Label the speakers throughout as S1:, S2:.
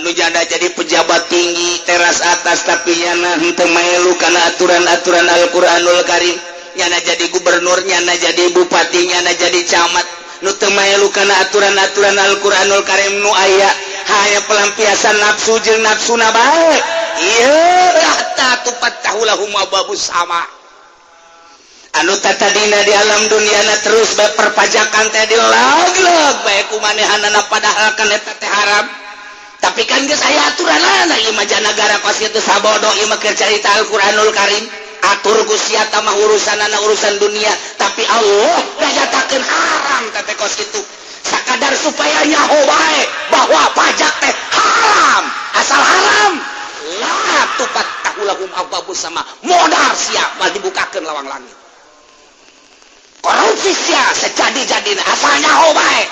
S1: Anu janda jadi pejabat tinggi teras atas, tapi nyana henteu melu kana aturan-aturan Al-Qur'anul Karim. Nyana jadi gubernur, nyana jadi bupati, nyana jadi camat, nu teu melu kana aturan-aturan Al-Qur'anul Karim, nu aya hanya pelampiasan nafsu jeung nafsuna bae. Ieu hatta tufattahu lahum abwabus sama. Anu tatadina di alam dunia terus bae perpajakan teh dilag-lag bae ku manehanana, padahal kan eta teh haram. Tapi kan geus aya aturanana. Ieu mah negara pasti itu sabodo. Ieu mah keur carita Al-Qur'anul Karim. Atur ku sia mah urusanana urusan dunia, tapi Allah nganyatakeun haram teh kos kitu, sakadar supaya nyaho bae bahwa pajak teh haram. Asal haram, la tufattahu lahum abwabus sama, modar sia, mal dibukakeun lawang langit. Korupsi sia sejadi-jadina, asal nyaho bae.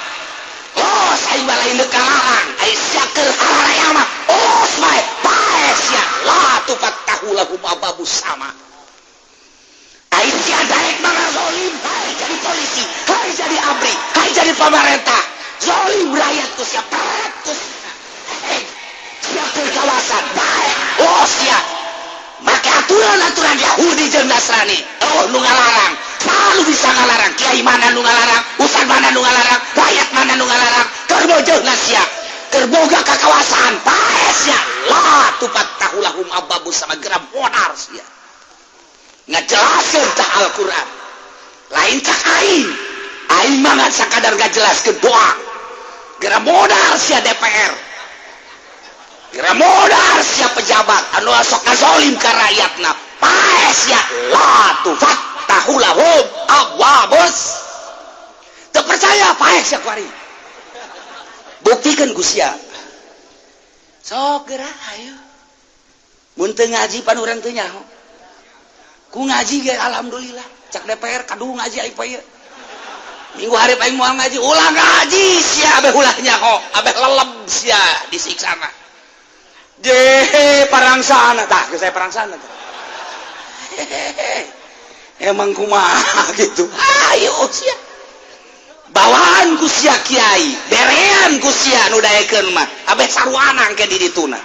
S1: Oh, aing mah lain deuk kalarang, ai sia keur hararaya mah. Oh, bae bae sia, la tufattahu lahum abwabus sama. Ai sia daek mah ngazolim, hai jadi polisi, hai jadi ABRI, hai jadi pemerintah, zolim rakyat ku sia, peret ku sia. Eh, sia keur kawasan bae. Oh, sia make aturan-aturan Yahudi jeung Nasrani. Oh, nu ngalarang selalu bisa ngalarang. Kiai mana nu ngalarang, ustad mana nu ngalarang, rakyat mana nu ngalarang, keur bojohna sia, keur boga kakawasan bae sia, la tufattahu lahum abwabus sama, geura modar sia. Ngajelaskeun tah Al-Qur'an, lain cak aing. Aing mah ngan sakadar ngajelaskeun doang. Geura modar sia DPR, geura modar sia pejabat anu sok ngazolim ka rakyatna, paeh sia, la tufattahu lahum abwabus. Teu percaya, paeh sia kuari, buktikan ku sia. Sok geura, ayo. Mun teu ngaji pan urang teu nyaho. Ku ngaji ge alhamdulillah. Cak DPR kadu ngaji aing poe ieu. Minggu hari aing moal ngaji, ulah ngaji sia, abeh ulah nyaho, abeh leleb sia disiksana. Je parang sana tah, saya parang sana tah. Emang kumaha gitu. Ayo sia. Bawaan ku sia kiai, berean ku sia nu daekeun mah, abeh saruana engke di dituna.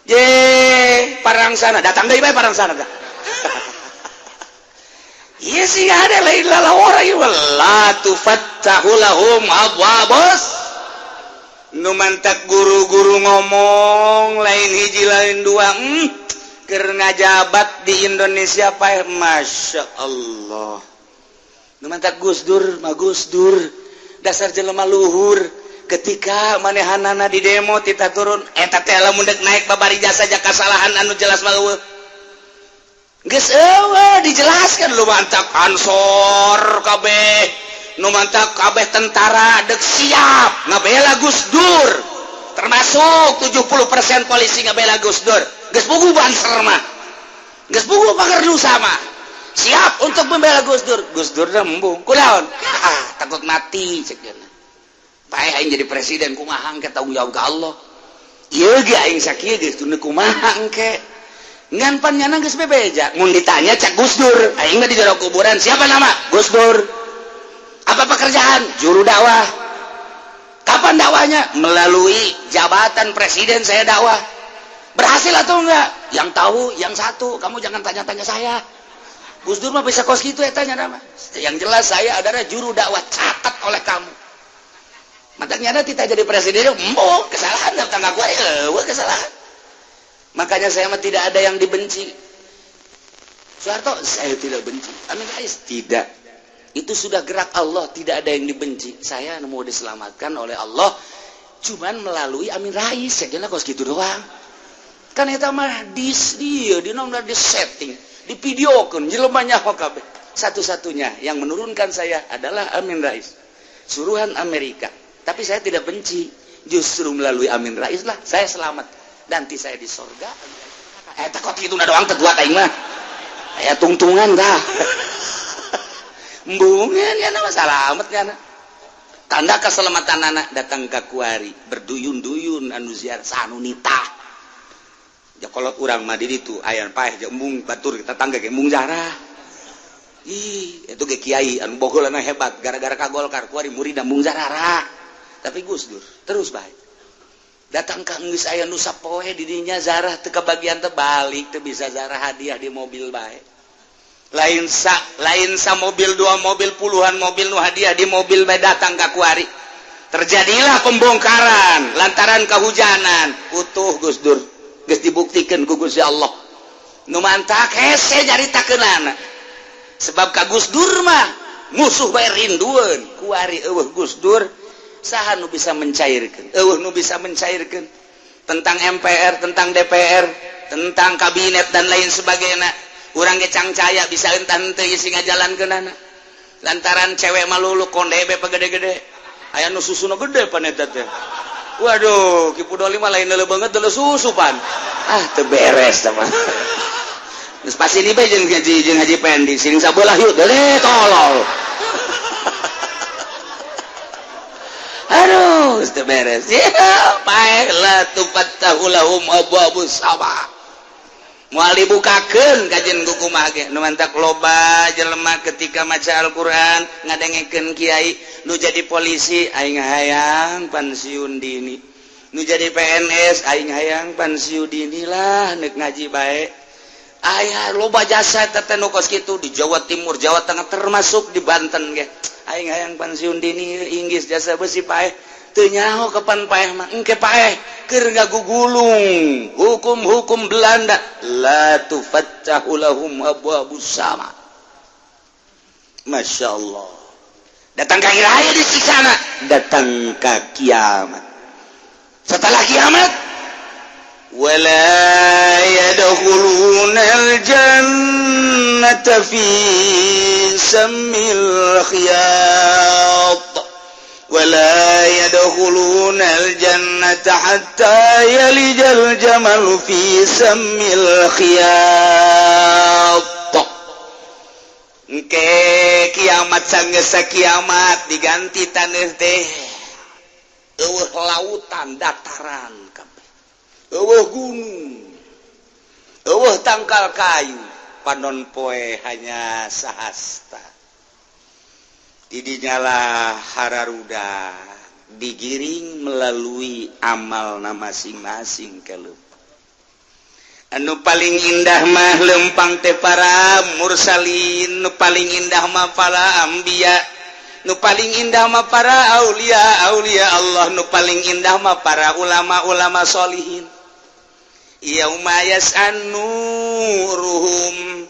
S1: Je parang sana, datang deui bae parang sana tah. Iya sih, ada lain lalawara ieu, la tufattahu lahum abwabus. Nu mantak guru-guru ngomong lain hiji lain dua, keur ngajabat di Indonesia paeh, Masya Allah. Nu mantak Gus Dur mah, Gus Dur dasar jelema luhur. Ketika manehanana di demo tita turun eta teh, lamun dek naik babari jasa kasalahan anu jelas mah eueuh. Geus eueuh dijelaskan. Lu mantak Ansor kabeh, nu mantak kabeh tentara dek siap ngabela Gus Dur, termasuk 70% polisi ngabela Gus Dur. Geus puguh Banser mah, geus puguh pagar sama siap untuk membela Gus Dur. Gus Dur dah embung kunaon? Ah, takut mati cek dia. Paeh aing jadi presiden kumaha engke, tanggung jawab ke Allah. Ieu ge aing sakieu geus kumaha engke. Ngan pan nyana geus bebeja. Mun ditanya cak Gus Dur, aing mah di jero kuburan, siapa nama? Gus Dur. Apa pekerjaan? Juru dakwah. Kapan dakwahnya? Melalui jabatan presiden saya dakwah. Berhasil atau enggak? Yang tahu yang satu, kamu jangan tanya-tanya saya. Gus Dur mah bisa kos gitu ya tanya nama. Yang jelas saya adalah juru dakwah, catat oleh kamu. Makanya tidak jadi presiden, mau kesalahan datang aku, ya, kesalahan. Makanya saya mah tidak ada yang dibenci. Soeharto saya tidak benci. Amin Rais tidak. Itu sudah gerak Allah, tidak ada yang dibenci. Saya mau diselamatkan oleh Allah cuman melalui Amin Rais. Saya kira kos gitu doang. Kan eta mah dis dia di nomor di setting, di videokeun jelema nyaho kabeh. Satu-satunya yang menurunkan saya adalah Amin Rais. Suruhan Amerika. Tapi saya tidak benci. Justru melalui Amin Rais lah saya selamat. Nanti saya di sorga. Eh, takut itu doang teguat aing mah. Aya tungtungan dah. Embungan ya nama salamet ya. Tanda keselamatan anak datang ke kuari berduyun-duyun anu ziar sanunita. Ya kolot urang mah di ditu aya paeh jeung embung batur tetangga ge embung jarah. Ih, itu ge kiai anu bogolana hebat gara-gara ka Golkar kuari murid embung jarah. Tapi Gus Dur terus baik. Datang ka geus aya nu sapoe di dinya zarah teu kabagian teh balik teu bisa zarah hadiah di mobil bae. Lain sa mobil dua mobil puluhan mobil nu hadiah di mobil bae datang ka kuari. Terjadilah pembongkaran lantaran kehujanan. Utuh Gus Dur geus dibuktikan ku Gusti Allah. Nu mantak hese nyaritakeunana. Sebab ka Gus Dur mah musuh bae rindueun. Kuari eueuh Gus Dur saha nu bisa mencairkeun? Eueuh nu bisa mencairkeun tentang MPR, tentang DPR, tentang kabinet dan lain sebagainya. Urang ge cangcaya bisa entah henteu isi ngajalankeunana. Lantaran cewek malulu konde be pagede-gede. Aya nu susuna gede pan eta teh. Waduh, Ki Pudoli mah lain leuleuh banget leuleuh susu pan. Ah, teu beres teh mah. Geus pasti ini bae jeung Haji Pendi sing sabelah yuk deuleuh tolol. Aduh, geus teu beres. Ya, paeh la tufattahu lahum abwabus sama. Moal dibukakeun kajen ku kumaha ge nu mantak loba jelema ketika maca Al-Qur'an ngadengekeun kiai nu jadi polisi aing hayang pensiun dini, nu jadi PNS aing hayang pensiun dini lah nek ngaji bae. Aya loba jasa teh nu kos kitu di Jawa Timur, Jawa Tengah termasuk di Banten ge. Aing hayang pensiun dini inggis jasa besi paeh. Teu nyaho kapan paeh mah engke paeh keur ngagugulung hukum-hukum Belanda la tufattahu lahum abwabus sama. Masya Allah. Datang ka raya disiksa datang ka kiamat. Setelah kiamat wala yadkhuluna al-jannata fi sammil khiyat wala yadkhuluna al-jannata hatta yalijal jamalu fi sammil khiyat. Engke kiamat sanggeus kiamat diganti taneuh teh eueuh lautan dataran kabeh, eueuh gunung, eueuh tangkal kayu, panon poe hanya sahasta. Didinyalah hararuda digiring melalui amalna masing-masing kelup. Anu paling indah mah lempang teh para mursalin, nu paling indah mah para anbiya, nu paling indah mah para aulia aulia Allah, nu paling indah mah para ulama-ulama solihin. Yauma yas'anuruhum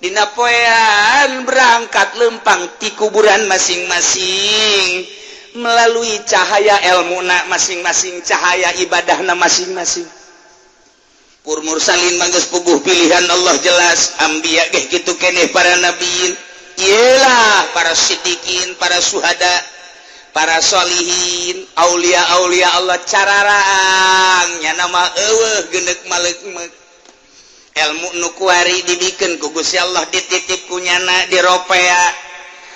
S1: dina poean berangkat lempang ti kuburan masing-masing melalui cahaya ilmuna masing-masing, cahaya ibadahna masing-masing. Pur mursalin manggeus puguh pilihan Allah jelas, anbiya geh kitu keneh para nabiin, iyalah para siddiqin, para suhada, para solihin, aulia-aulia Allah cararaang nya nama eueuh geuneuk maleuk-meuk. Ilmu nu kuari dibikeun ku Gusti Allah dititip ku nyana diropea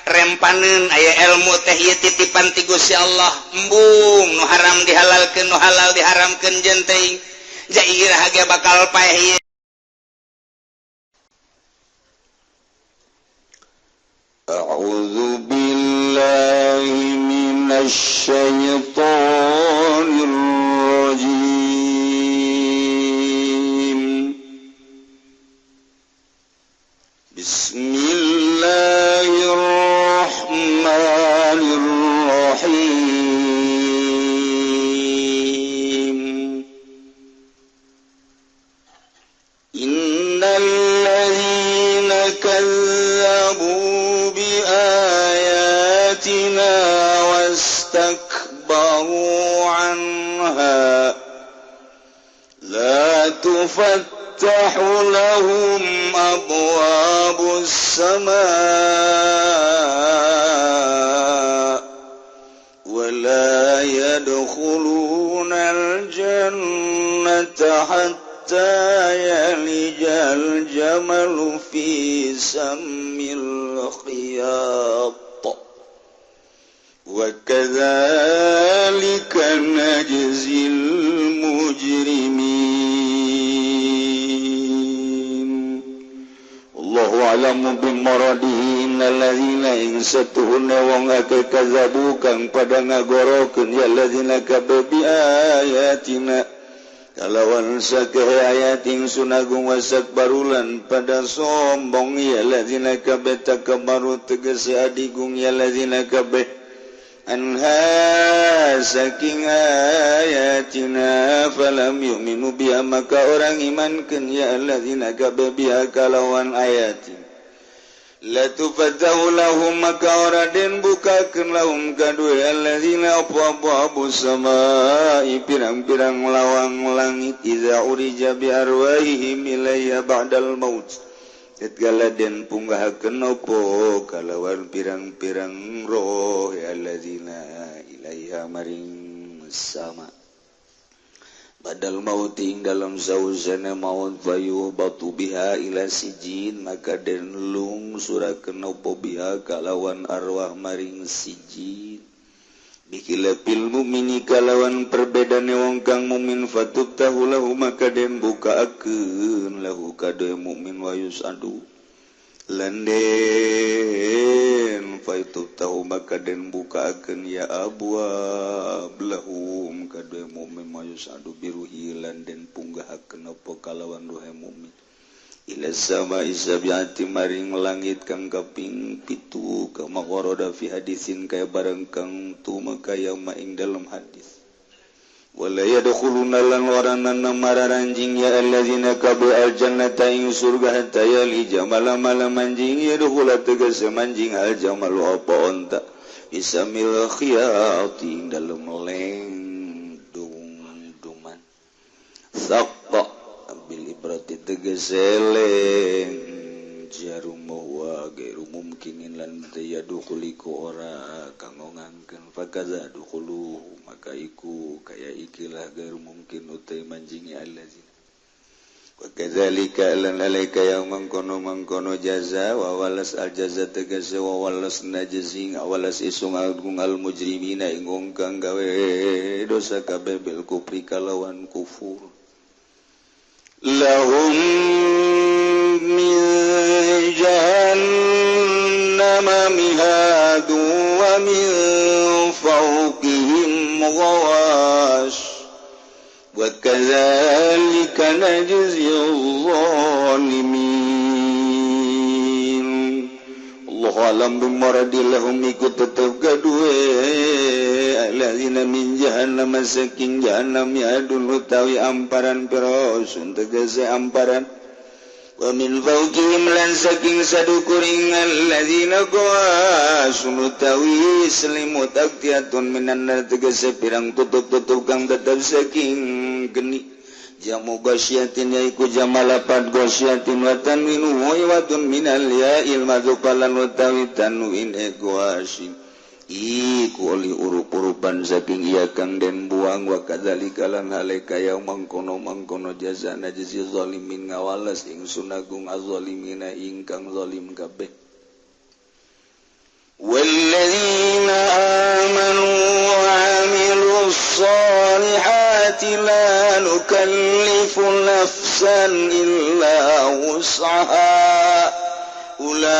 S1: rempaneun aya ilmu teh ieu titipan ti Gusti Allah, embung nu haram dihalalkeun nu halal diharamkeun jeung teuing jairah ge bakal paeh.
S2: A'udzu billahi minasy syaithanir rajim. Bismillahirrahmanirrahim. Innal ladzina kazzabu biayatina wastakbaru anha la tufattahu لهم أبواب السماء ولا يدخلون الجنة حتى يلج الجمل في سم الخياط وكذلك نجزي المجرمين. الله أعلم بمراده. Innal ladzina ing satuhunna wong akeh kazabu kang pada ngagorokeun ya ladzina kabe bi ayatina kalawan sakeh ayat ingsun agung wasak barulan pada sombong ya ladzina kabe takabbaru tegese adigung ya ladzina kabe anha saking ayatina falam yu'minu biha maka orang imankeun ya alladzina kabe biha kalawan ayatina la tufatahu lahum maka ora den bukakeun lahum kadue alladzina abwabu samai pirang-pirang lawang langit iza urija bi arwahihim ilayya ba'dal maut tatkala den punggahakeun apa kalawan pirang-pirang roh alladzina ilayya maring sama badal maut ing dalam sausana maut fayu batu biha ila sijin maka den lung surakeun apa biha kalawan arwah maring sijin bikilafil mukmini kalawan perbedane wong kang mukmin fatubtahu lahu maka den bukaakeun lahu kade mukmin wa yusadu lan den fatubtahu maka den bukaakeun ya abwab lahum kade mukmin wa yusadu biruhi lan den punggahakeun apa kalawan ruhe mukmin ila sama isabiati maring langit kang kaping pitu kama warada fi hadisin kaya barang kang tumeka yauma ing dalem hadis wala yadkhuluna lan waranana mararanjing ya alladzina kabu aljannata ing surga hatta yali jamala manjing yadkhula tegese manjing al jamalu apa onta isamil khiyati dalem lendung-dungan saqqa bil ibrati tegese leng jarum wa gairu mumkinin lan yadukuliku ora kanggo ngangkeun fakaza dukhulu maka iku kaya ikilah gairu mungkin utai manjingi allazina wa kadzalika lan alaika yang mangkono mangkono jaza wa walas al jaza tegese wa walas najzi walas isung agung al mujrimina ing wong kang gawe dosa kabeh bil kufri kalawan kufur lahum min jahannama mihadu wa min fawqihim ghawash wa kadzalika najzi adh-dhalimin. Allahu alam bimaradillahum iku tetep kadue alladzina min jahannam saking jahannam yadun utawi amparan pirosun tegese amparan wa min fawqihim lan saking sadukuring alladzina qawasun utawi selimut aktiatun minan nar tegese pirang tutup-tutup kang tetep saking geni jamu gasyatin yaiku jamalapat gasyatin wa tanwinu wa minal ya'il madzupalan utawi tanwin egoasin iku oli urup-urupan saking iya kang den buang wa kadzalika lan hale kaya mangkono-mangkono jazana jazi zalimin ngawales ingsun agung azzalimina ingkang zalim kabeh. Walladzina amanu wa amilus solihati la nukallifu nafsan illa wus'aha ulaika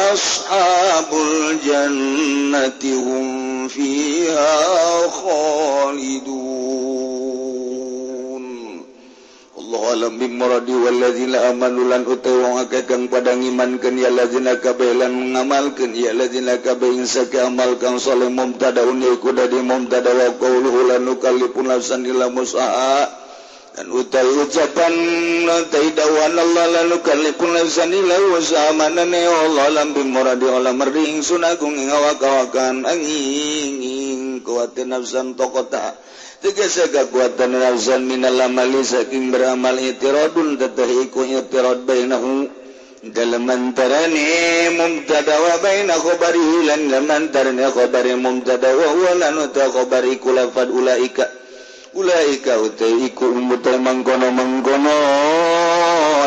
S2: ashabul jannati hum fiha khalidun. Allahu alam bimuradi walladzina amanu lan utai wong akeh kang padha ngimankeun ya alladzina kabeh lan ngamalkeun ya alladzina kabeh ing sake amal kang saleh mubtadaun iku dadi mubtada wa qauluhu lan nukallifu nafsan illa wus'aha dan utai ucapan utai dawan Allah lalu kalipun nafsan illa wus'aha manane Allah lam bimuradi Allah merdi ingsun agung ing awak-awakan angin kuatin nafsan tokota tegese kekuatan nafsan minal amali saking beramal itiradun teteh iku itirad bainahu dalam antarane mubtada wa baina khabarihi lan dalam antarane khabari mubtada wa huwa lan uta khabari kulafad ulaika ulaika utai iku umutai mangkono-mangkono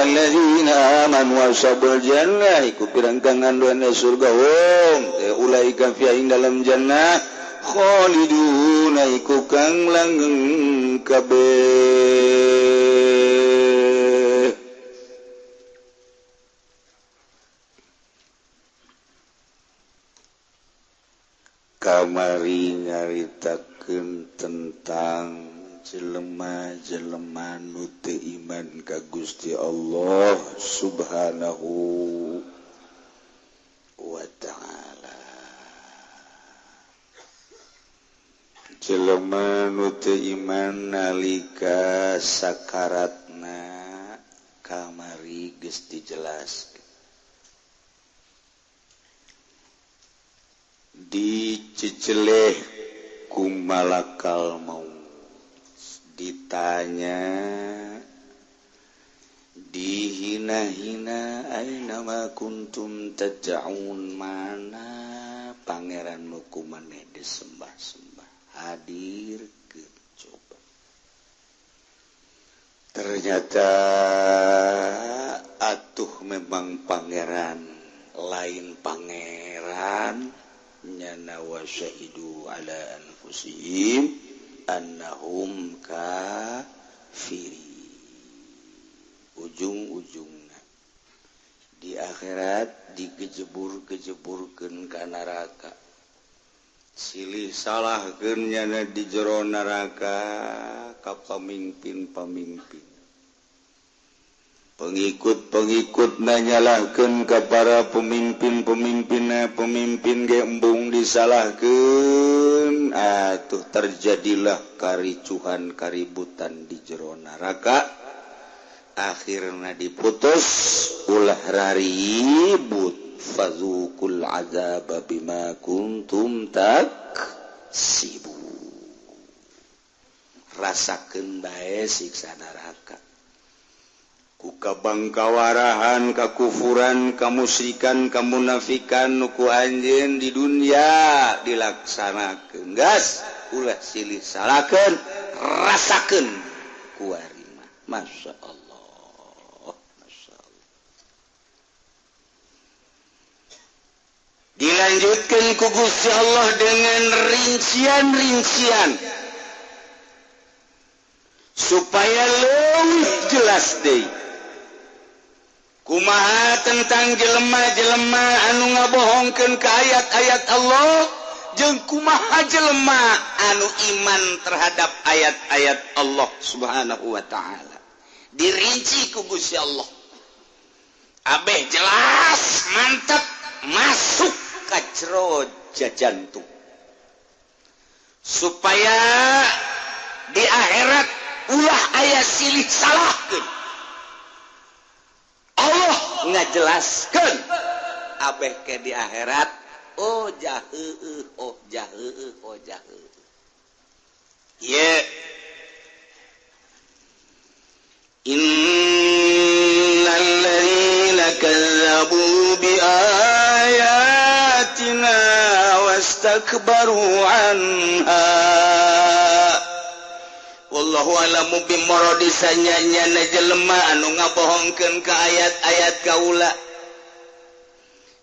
S2: alladzina amanu wa ashabul jannah iku pirang-kang anduane surga hum ulaika fi ing dalam jannah khaliduna iku kang langgeng kabeh. Nyaritakeun tentang jelema-jelema nu teu iman ka Gusti Allah Subhanahu wa ta'ala. Jelema nu teu iman nalika sakaratna kamari geus dijelaskeun. Diceceleh ku malakal maut, ditanya, dihina-hina, aina ma kuntum tad'un, mana pangeran nu ku maneh disembah-sembah, hadir ke coba. Ternyata atuh memang pangeran lain pangeran nyana wa syahidu ala anfusihim annahum kafiri. Ujung-ujungna di akhirat digejebur-gejeburkeun ka neraka, silih salahkeun nyana di jero neraka ka pamimpin-pamimpin, pengikut-pengikut nanyalahkeun ka para pemimpin-pemimpinna, pemimpin ge embung disalahkeun. Atuh terjadilah karicuhan kaributan di jero neraka. Akhirna diputus ulah raribut, fazuqul azaba bima kuntum taksibu. Rasakeun bae siksa neraka ku kabangkawarahan, kakufuran, kamusyrikan, kamunafikan nu ku anjeun di dunia dilaksanakeun. Gas ulah silih salahkeun, rasakeun kuari mah. Masya Allah, Masya Allah. Dilanjutkan ku Gusti Allah dengan rincian-rincian supaya leuwih jelas deui. Kumaha tentang jelema-jelema anu ngabohongkeun ka ayat-ayat Allah, jeung kumaha jelema anu iman terhadap ayat-ayat Allah Subhanahu wa ta'ala. Dirinci ku Gusti Allah. Abeh jelas, mantap, masuk ka jero jantung. Supaya di akhirat ulah aya silih salahkeun. Allah ngajelaskeun abeh ke di akhirat, oh jaheueuh, oh jaheueuh, oh jaheueuh. Ye. Innal ladzina kazzabu bi ayatina wastakbaru anha. Wallahu alamu bimuradi sanyanya jelema anu ngabohongkeun ka ayat-ayat kaula.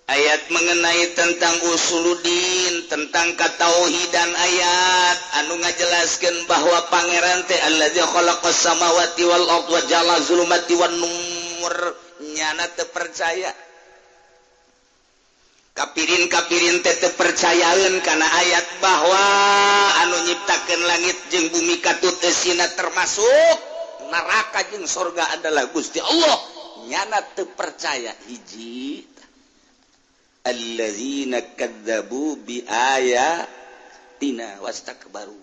S2: Ayat mengenai tentang usuluddin, tentang katauhidan, ayat anu ngajelaskeun bahwa pangeran teh allazi khalaqas samawati wal ardh wa ja'ala zulumati wan nur. Nyana teu percaya. Kapirin-kapirin teh teu percayaeun kana ayat bahwa anu nyiptakeun langit jeung bumi katut eusina termasuk neraka jeung sorga adalah Gusti Allah. Nyana teu percaya. Hiji, allazina kadzabu bi ayatina wastakbaru,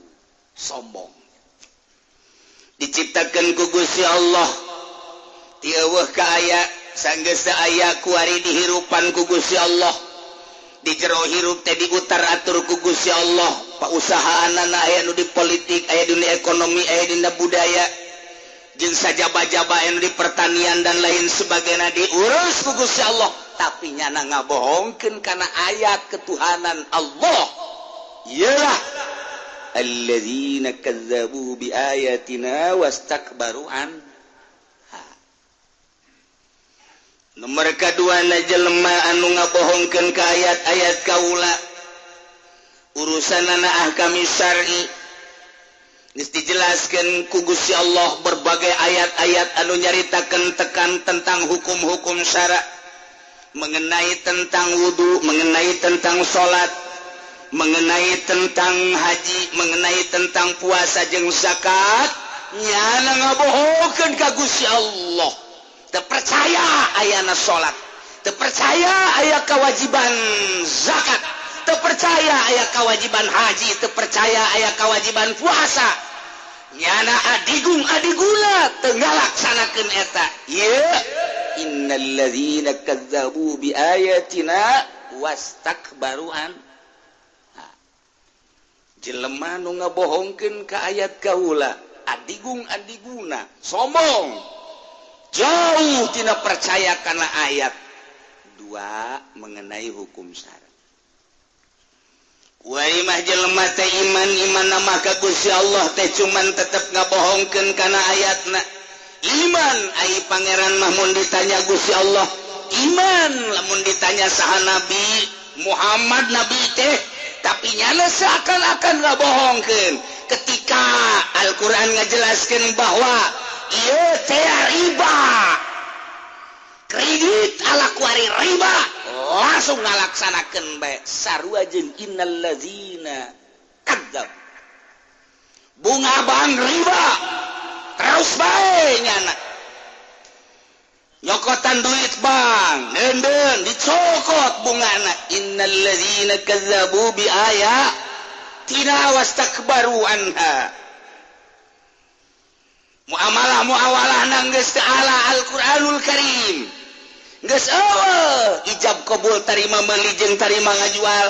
S2: sombong. Diciptakeun ku Gusti Allah ti eueuh ka aya, sanggeus aya kuari dihirupan ku Gusti Allah. Di jero hirup teh diutar atur ku Gusti Allah. Pausahaanana aya nu di politik, aya dunia ekonomi, aya dina budaya, jeung sajaba-jaba aya nu di pertanian dan lain sebagainya diurus ku Gusti Allah. Tapi nyana ngabohongkeun kana ayat ketuhanan Allah. Iyalah allazina kazzabu bi ayatina wastakbaru an. Nomor kedua na jelema anu ngabohongkeun ka ayat-ayat kaula. Urusanana ahkam syar'i geus dijelaskeun ku Gusti Allah berbagai ayat-ayat anu nyaritakeun tekan tentang hukum-hukum syara, mengenai tentang wudu, mengenai tentang salat,
S1: Mengenai tentang haji, mengenai tentang puasa jeung zakat, nyana ngabohongkeun ka Gusti Allah. Teu percaya ayana salat, teu percaya aya kewajiban zakat, teu percaya aya kewajiban haji, teu percaya aya kewajiban puasa. Nyana adigung adiguna teu ngalaksanakeun eta. Ieu innalladzina kazzabu biayatina wastakbaru an. Jelema nu ngabohongkeun ka ayat kaula, adigung adiguna, sombong, jauh tina percaya kana ayat. Dua, mengenai hukum syara. Wai mah jelema teh iman iman nama ka Gusti Allah teh cuman tetep ngabohongkeun kana ayatna. Iman ai pangeran mah mun ditanya Gusti Allah, iman lamun ditanya saha Nabi Muhammad nabi teh, tapi nyana seakan-akan ngabohongkeun ketika Al-Qur'an ngajelaskeun bahwa ieu teh riba, kredit ala kuari riba, langsung ngalaksanakeun bae sarua jeung innallazina kadzab, bunga bank riba terus bae nyana nyokotan duit bank denden dicokot bungana. Innallazina kazzabu bi ayatina wastakbaru anha. Muamalah muawalah nang geus teu ala Al-Qur'anul Karim, geus eueuh ijab kabul tarima meuli jeung tarima ngajual,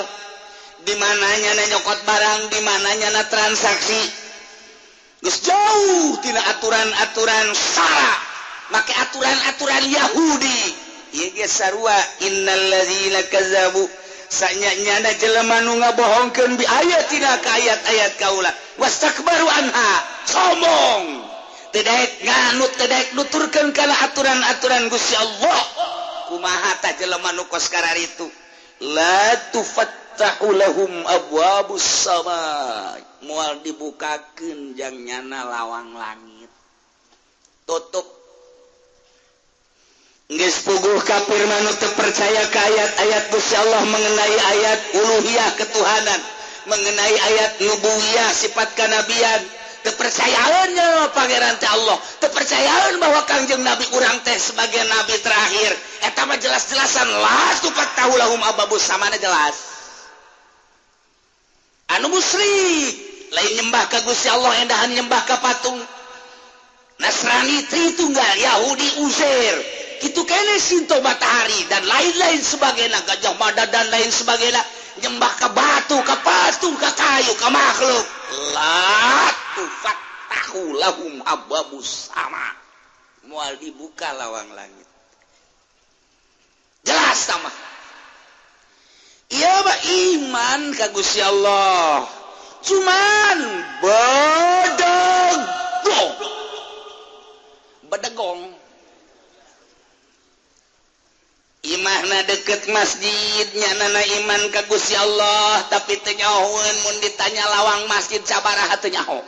S1: di mananya na nyokot barang, di mananya na transaksi, geus jauh tina aturan-aturan syara, make aturan-aturan Yahudi. Ieu ge sarua innallazina kazzabu, sanya-nyana jelema nu ngabohongkeun bi ayatina ka ayat-ayat kaula, wastakbaru anha, sombong, teu daek nganut, teu daek nuturkeun kana aturan-aturan Gusti Allah. Kumaha tah jelema nu kos kararitu? La tufattahu lahum abwabus sama, moal dibukakeun jang nyana lawang langit, tutup. Geus puguh kafir mah nu teu percaya ka ayat-ayat Gusti Allah mengenai ayat uluhiyah ketuhanan, mengenai ayat nubuwiyah sifat kanabian, teu percayaeun nya pangeran teh Allah, teu percayaeun bahwa Kangjeng Nabi urang teh sebagai nabi terakhir. Eta mah jelas-jelasan la tufattahu lahum abwabus samana jelas. Anu musyrik lain nyembah ka Gusti Allah, endahan nyembah ka patung. Nasrani Tritunggal, Yahudi Uzair, itu kene Sinto matahari dan lain-lain sebagainya, Gajah Mada dan lain sebagainya, nyembah ke batu, ke patung, ke kayu, ke makhluk. La tufattahu lahum abwabus sama, moal dibuka lawang langit. Jelas sama. Ieu mah iman ka Gusti Allah, cuman bedegong. Bedegong. Imahna deket masjid, nyanana iman ka Gusti Allah, tapi teu nyahoeun mun ditanya lawang masjid sabaraha teu nyaho.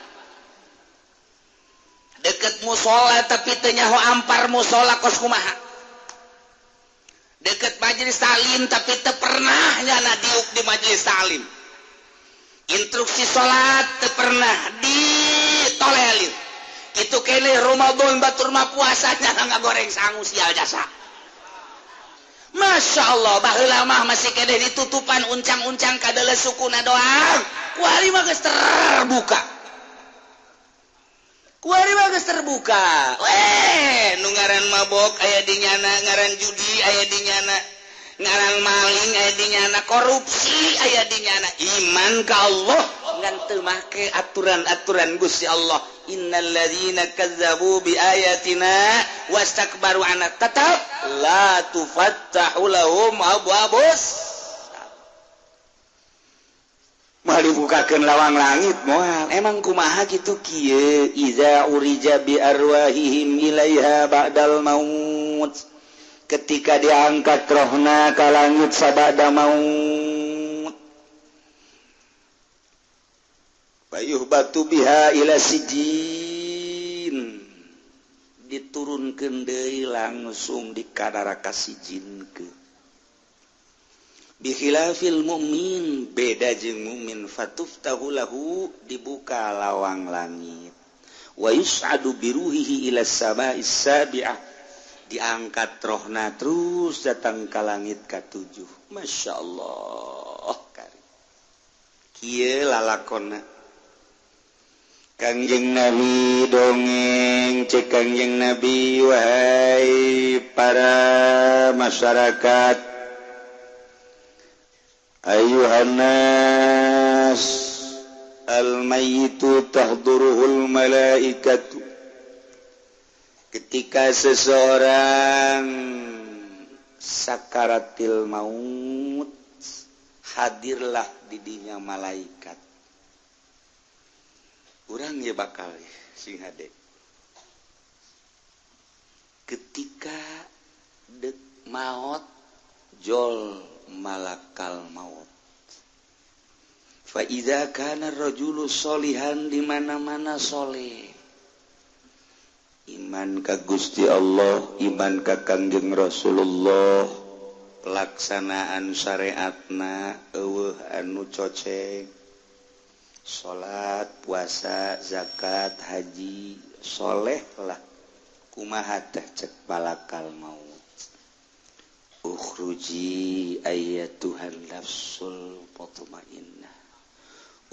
S1: Deket musola tapi teu nyaho ampar musola kos kumaha. Deket majelis taklim tapi teu pernah nyana diuk di majelis taklim. Instruksi salat teu pernah ditolelir. Kitu keneh Ramadan batur mah puasa nyana ngagoreng sangu sial jasa. Masya Allah, baheula mah masih keneh ditutupan uncang-uncang kadeuleu sukuna doang. Kuari mah geus terbuka. Kuari mah geus terbuka. Weh, nu ngaran mabok aya di nyana, ngaran judi aya di nyana, ngaran maling aya di nyana, korupsi aya di nyana. Iman ka Allah ngan teu make aturan-aturan Gusti Allah. Innalladzina kazzabu biayatina wastakbaru anha, tetap la tufattahu lahum abwabus. Moal dibukakeun lawang langit moal. Emang kumaha kitu kieu? Iza urija bi arwahihim ilaiha ba'dal maut, ketika diangkat rohna ka langit sabada maut, fayuhbatu biha ila sijin, diturunkeun deui langsung di ka neraka sijinkeun. Bikhilafil mukmin, beda jeung mukmin, fatuftahu lahu, dibuka lawang langit, wa yus'adu biruhihi ila sama'is sabi'ah, diangkat rohna terus datang ke langit katujuh. Masya Allah, kieu lalakonna. Kangjeng Nabi dongeng, cek Kangjeng Nabi, wahai para masyarakat, ayuhannas, al-mayyitu tahduruhul malaikatu. Ketika seseorang sakaratil maut, hadirlah didinya malaikat. Urang ya bakal sing hade. Ketika dek maut, jol malakal maut. Fa idza kana rajulu solihan, di mana-mana soleh, iman ka Gusti Allah, iman ka Kangjeng Rasulullah, pelaksanaan syariatna eueuh anu coceng, salat, puasa, zakat, haji, soleh lah. Kumaha teh cek malakal maut? Ukhruji ayyatuhan nafsul mutmainnah,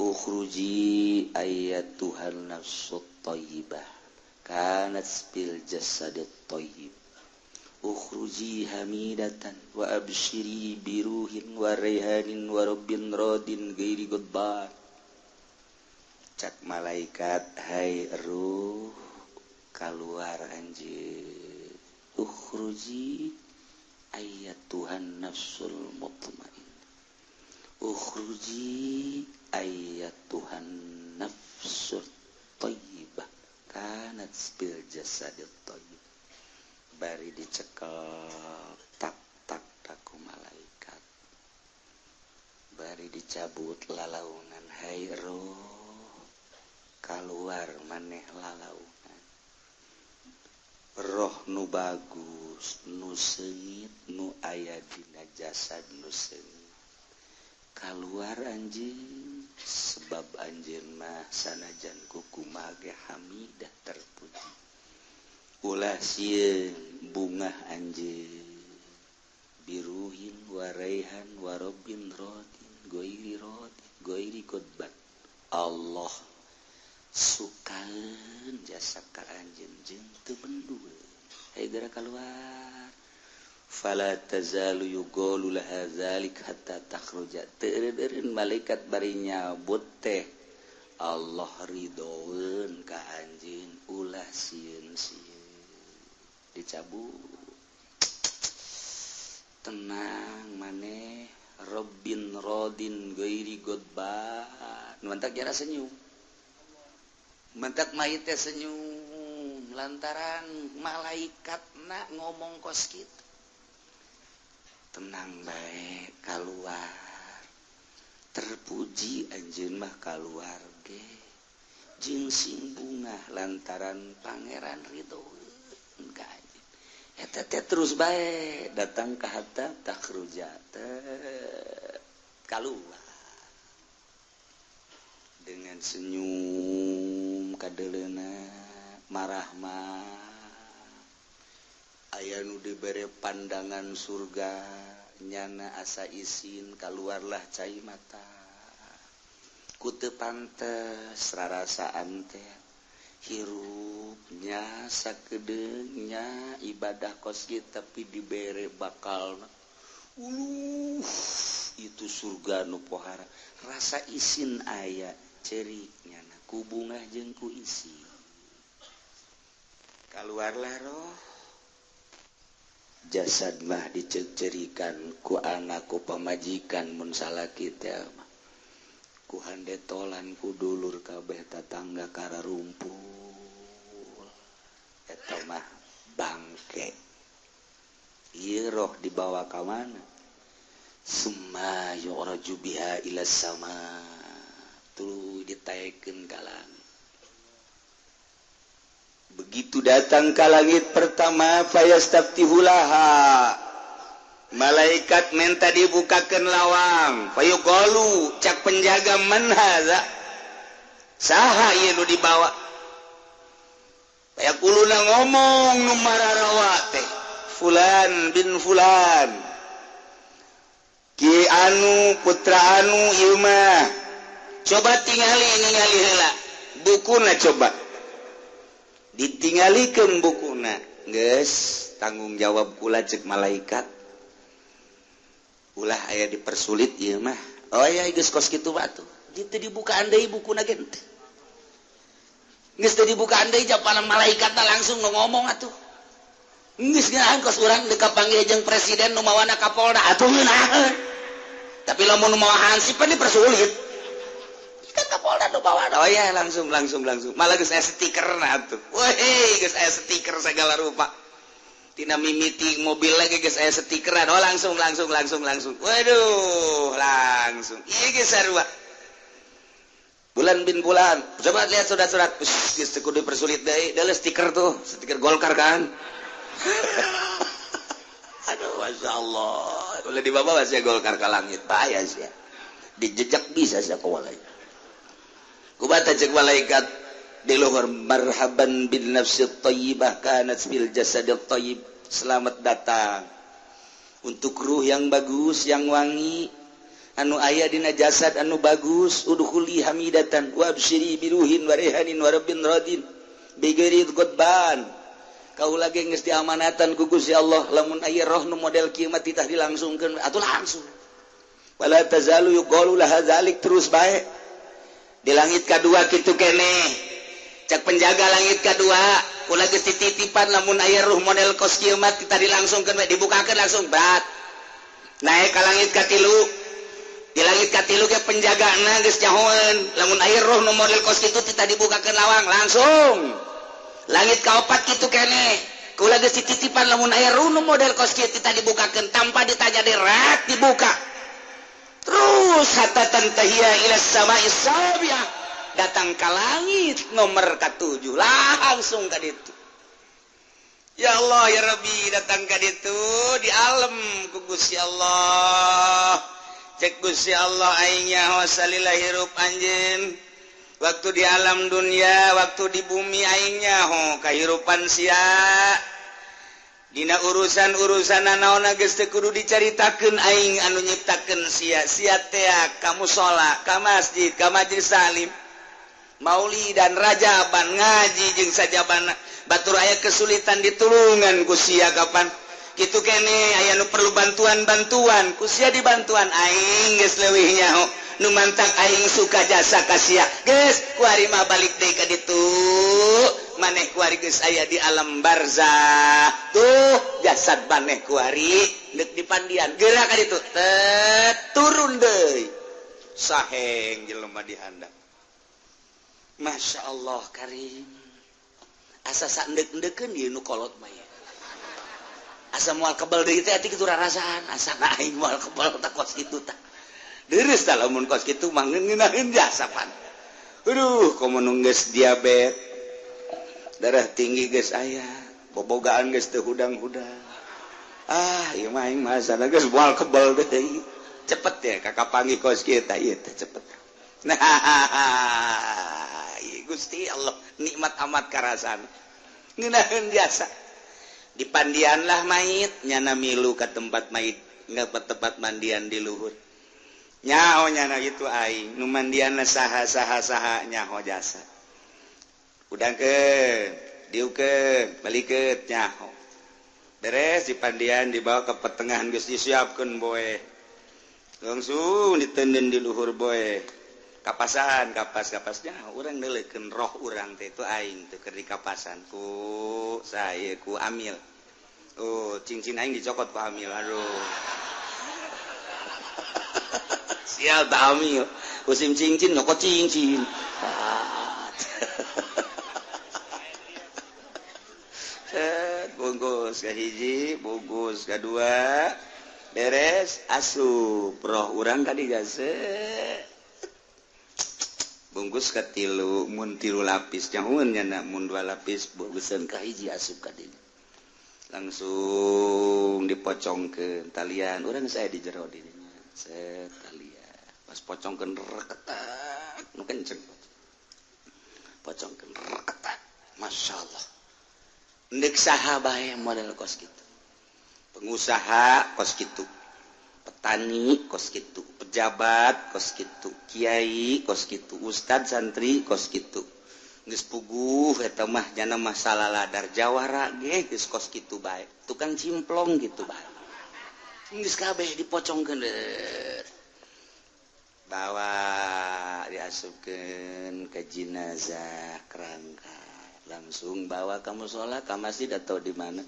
S1: ukhruji ayyatuhan nafsut thayyibah, kanat bil jasadit thayyib, ukhruji hamidatan wa abshiri biruhin wa raihanin wa rabbin radin ghairi ghadban. Cak malaikat, hai ruh, keluar anjeun. Ukhruji ayyatuhan nafsul mutmainnah, ukhruji ayyatuhan nafsul thayyibah, kanat bil jasadit thayyib. Bari dicekel tak tak taku malaikat, bari dicabut lalaunan, hai roh, keluar maneh lalaunan. Roh nu bagus, nu seungit, nu aya dina jasad nu seungit, keluar anjeun, sebab anjeun mah sanajan kukumaha ge hamidah, terpuji. Ulah sieun, bungah anjeun, biruhin waraihan warobin rodin goiri rodin goiri godbat. Allah sukaeun jasa ka anjeun jeung teu bendul. Hayu geura keluar. Fala tazalu yuqalu laha zalik hatta takhruja. Teu eureun malaikat bari nyabut teh, Allah ridhoeun ka anjeun, ulah sieun-sieun. Dicabut, tenang maneh, Rabbin rodin ghairi godban. Mantak jara senyum, mantak mayit teh senyum lantaran malaikat nak ngomong kos kitu. Tenang bae, keluar, terpuji anjeun mah keluar ge jeung sing bungah lantaran pangeran ridho ka anjeun. Eta teh terus bae datang ka hatta takhruja, keluar dengan senyum kadeleuna marahmah. Aya nu dibere pandangan surga, nyana asa isin, keluarlah cai mata. Ku teu pantes rarasaan teh hirupnya sakedeungnya ibadah kos kieu, tapi dibere bakalna uluh itu surga nu pohara. Rasa isin aya, cerik nyana ku bungah jeung ku isin. Keluarlah roh, jasad mah dicerikan ku anak, ku pamajikan mun salaki teh mah, ku handetolan, ku dulur kabeh, tatangga kararumpul. Eta mah bangke. Ieu roh dibawa ka mana? Summa yu'raju biha ila sama, tuluy ditaekeun ka langit. Begitu datang ka langit pertama, fayastaftihulaha, Malaikat minta dibukakan lawang. Fayuqalu cak penjaga man hadza? Saha ieu nu dibawa? Fayaquluna ngomong nu mararawa teh. Fulan bin fulan. Ki anu putra anu ieu mah. Coba tingali ningali heula. Bukuna coba. Ditingalikeun bukuna. Geus tanggung jawab kula cek malaikat. Ulah aya dipersulit ieu mah. Oh ya geus kos kitu batu. Dieu dibukaan deui bukuna ge teu. Geus teu dibukaan deui japanan malaikatna langsung ngomong atuh. Geus ngeunaheun kos urang deuk kapanggih jeung presiden nu mawana Kapolda atuh ngeunaheun. Tapi lamun nu mawa hansip pan dipersulit. Kan Kapolda nu mawana. Oh ya langsung langsung langsung. Malah geus aya stikerna atuh. Weh, geus aya stiker segala rupa. Tina mimiti mobil lagi geus aya stikeran. Oh langsung langsung langsung langsung. Waduh, langsung. Ieu geus sarua. Bulan bin bulan. Coba lihat surat-surat. Geus teu kudu dipersulit deui. Deuleu stiker tuh, stiker Golkar kan. Aduh, Masya Allah. Boleh dibawa sia Golkar ke langit, bahaya sia. Dijejak bisa sia kawalai. Kubata cek malaikat di luhur marhaban bin nafsi thayyibah kanat fil jasadit thayyib. Selamat datang untuk ruh yang bagus, yang wangi, anu aya dina jasad anu bagus. Udkhuli hamidatan wa absyiri biruhin wa rehanin wa rabbin radin bighairi ghadban. Kau lagi geus diamanatan ku Gusti Allah, lamun aya roh nu model kieu mah titah dilangsungkeun atuh langsung. Wala tazalu yuqalu laha zalik, terus bae. Di langit kadua kitu keneh. Cak penjaga langit kedua, kula geus dititipan lamun aya ruh model kos kieu mah titah dilangsungkeun we, dibukakeun langsung berat. Naik ka langit katilu. Di langit katilu ge penjagana geus nyahoeun, lamun aya roh nu model kos kitu titah dibukakeun lawang langsung. Langit kaopat kitu keneh. Kula geus dititipan lamun aya ruh nu model kos kieu titah dibukakeun tanpa ditanya derat dibuka. Terus hatta tantahiya ila samai sabiah, datang ke langit nomor ke-7 langsung ka ditu. Ya Allah ya Rabbi, datang ka ditu di alam ku Gusti Allah. Cek Gusti Allah aing nyaho salila hirup anjeun. Waktu di alam dunia, waktu di bumi aing nyaho kahirupan sia. Dina urusan-urusan naonna geus teu kudu dicaritakeun aing anu nyiptakeun sia. Sia teh ka musala, ka masjid, ka majelis salim, maulid dan rajaban, ngaji jeung sajabana. Batur aya kesulitan ditulungan ku sia kapan. Kitu kene aya nu perlu bantuan-bantuan, ku sia dibantuan aing geus leuwih nyaho. Nu mantak aing suka jasa ka sia. Geus kuari mah balik deui ka ditu. Maneh kuari geus aya di alam barzah. Tuh jasad maneh kuari deuk dipandian. Geura ka ditu. Tet turun deui. Saheng jelema di handap. Masya Allah karim. Asa saendek-endekeun ieu nu kolot mah ieu. Asa moal kebal deui teh ati kitu rarasaan. Asa aing moal kebal tah kos kitu tah. Deureuh tah lamun kos kitu mah ngeunaheun jasa pan. Aduh, komo nu geus diabetes. Darah tinggi geus aya, bobogaan geus teu hudang-hudang. Ah, ieu mah aing mah asana geus moal kebal deui. Cepet ya kakak panggih kos kieu tah ieu teh cepet. Nah, Gusti Allah nikmat amat karasan. Ngeunaheun jasa. Dipandianlah mayit, nyana milu ka tempat mayit, nggak tempat mandian di luhur. Nyaho nyana itu aing, nu mandianna saha saha saha nyaho jasa. Udangkeun, diukeun, balikeun nyaho. Beres dipandian dibawa ke pertengahan geus disiapkeun boe. Langsung ditenden di luhur boe. Kapasan, kapas-kapasnya urang neuleukeun roh urang teh itu aing teh keur dikapasan ku saya ku amil. Oh, cincin aing dicokot ku amil. Aduh. Sial tak amil. Musim cincin nyokot cincin. Set, bungkus ke hiji, bungkus ke dua. Beres asup roh urang ka digase. Bungkus ke tilu, mun tilu lapis nyahueun nya mun dua lapis bungkusan ka hiji asup ka dieu. Langsung dipocongkeun talian, urang saya di jero dirinya. Set talian. Pas pocongkeun reketak, nu kenceng. Pocongkeun reketak. Masya Allah. Ndek saha bae model kos kitu. Pengusaha kos kitu. Petani kos kitu, pejabat kos kitu, kiai kos kitu, ustad santri kos kitu. Geus puguh eta mah jana masalah ladar jawara ge geus kos kitu bae. Tukang cimplong gitu bae. Geus kabeh dipocongkeun, bawa diasupkeun ke jenazah kerangka. Langsung bawa ka musola, ka masjid atau di mana.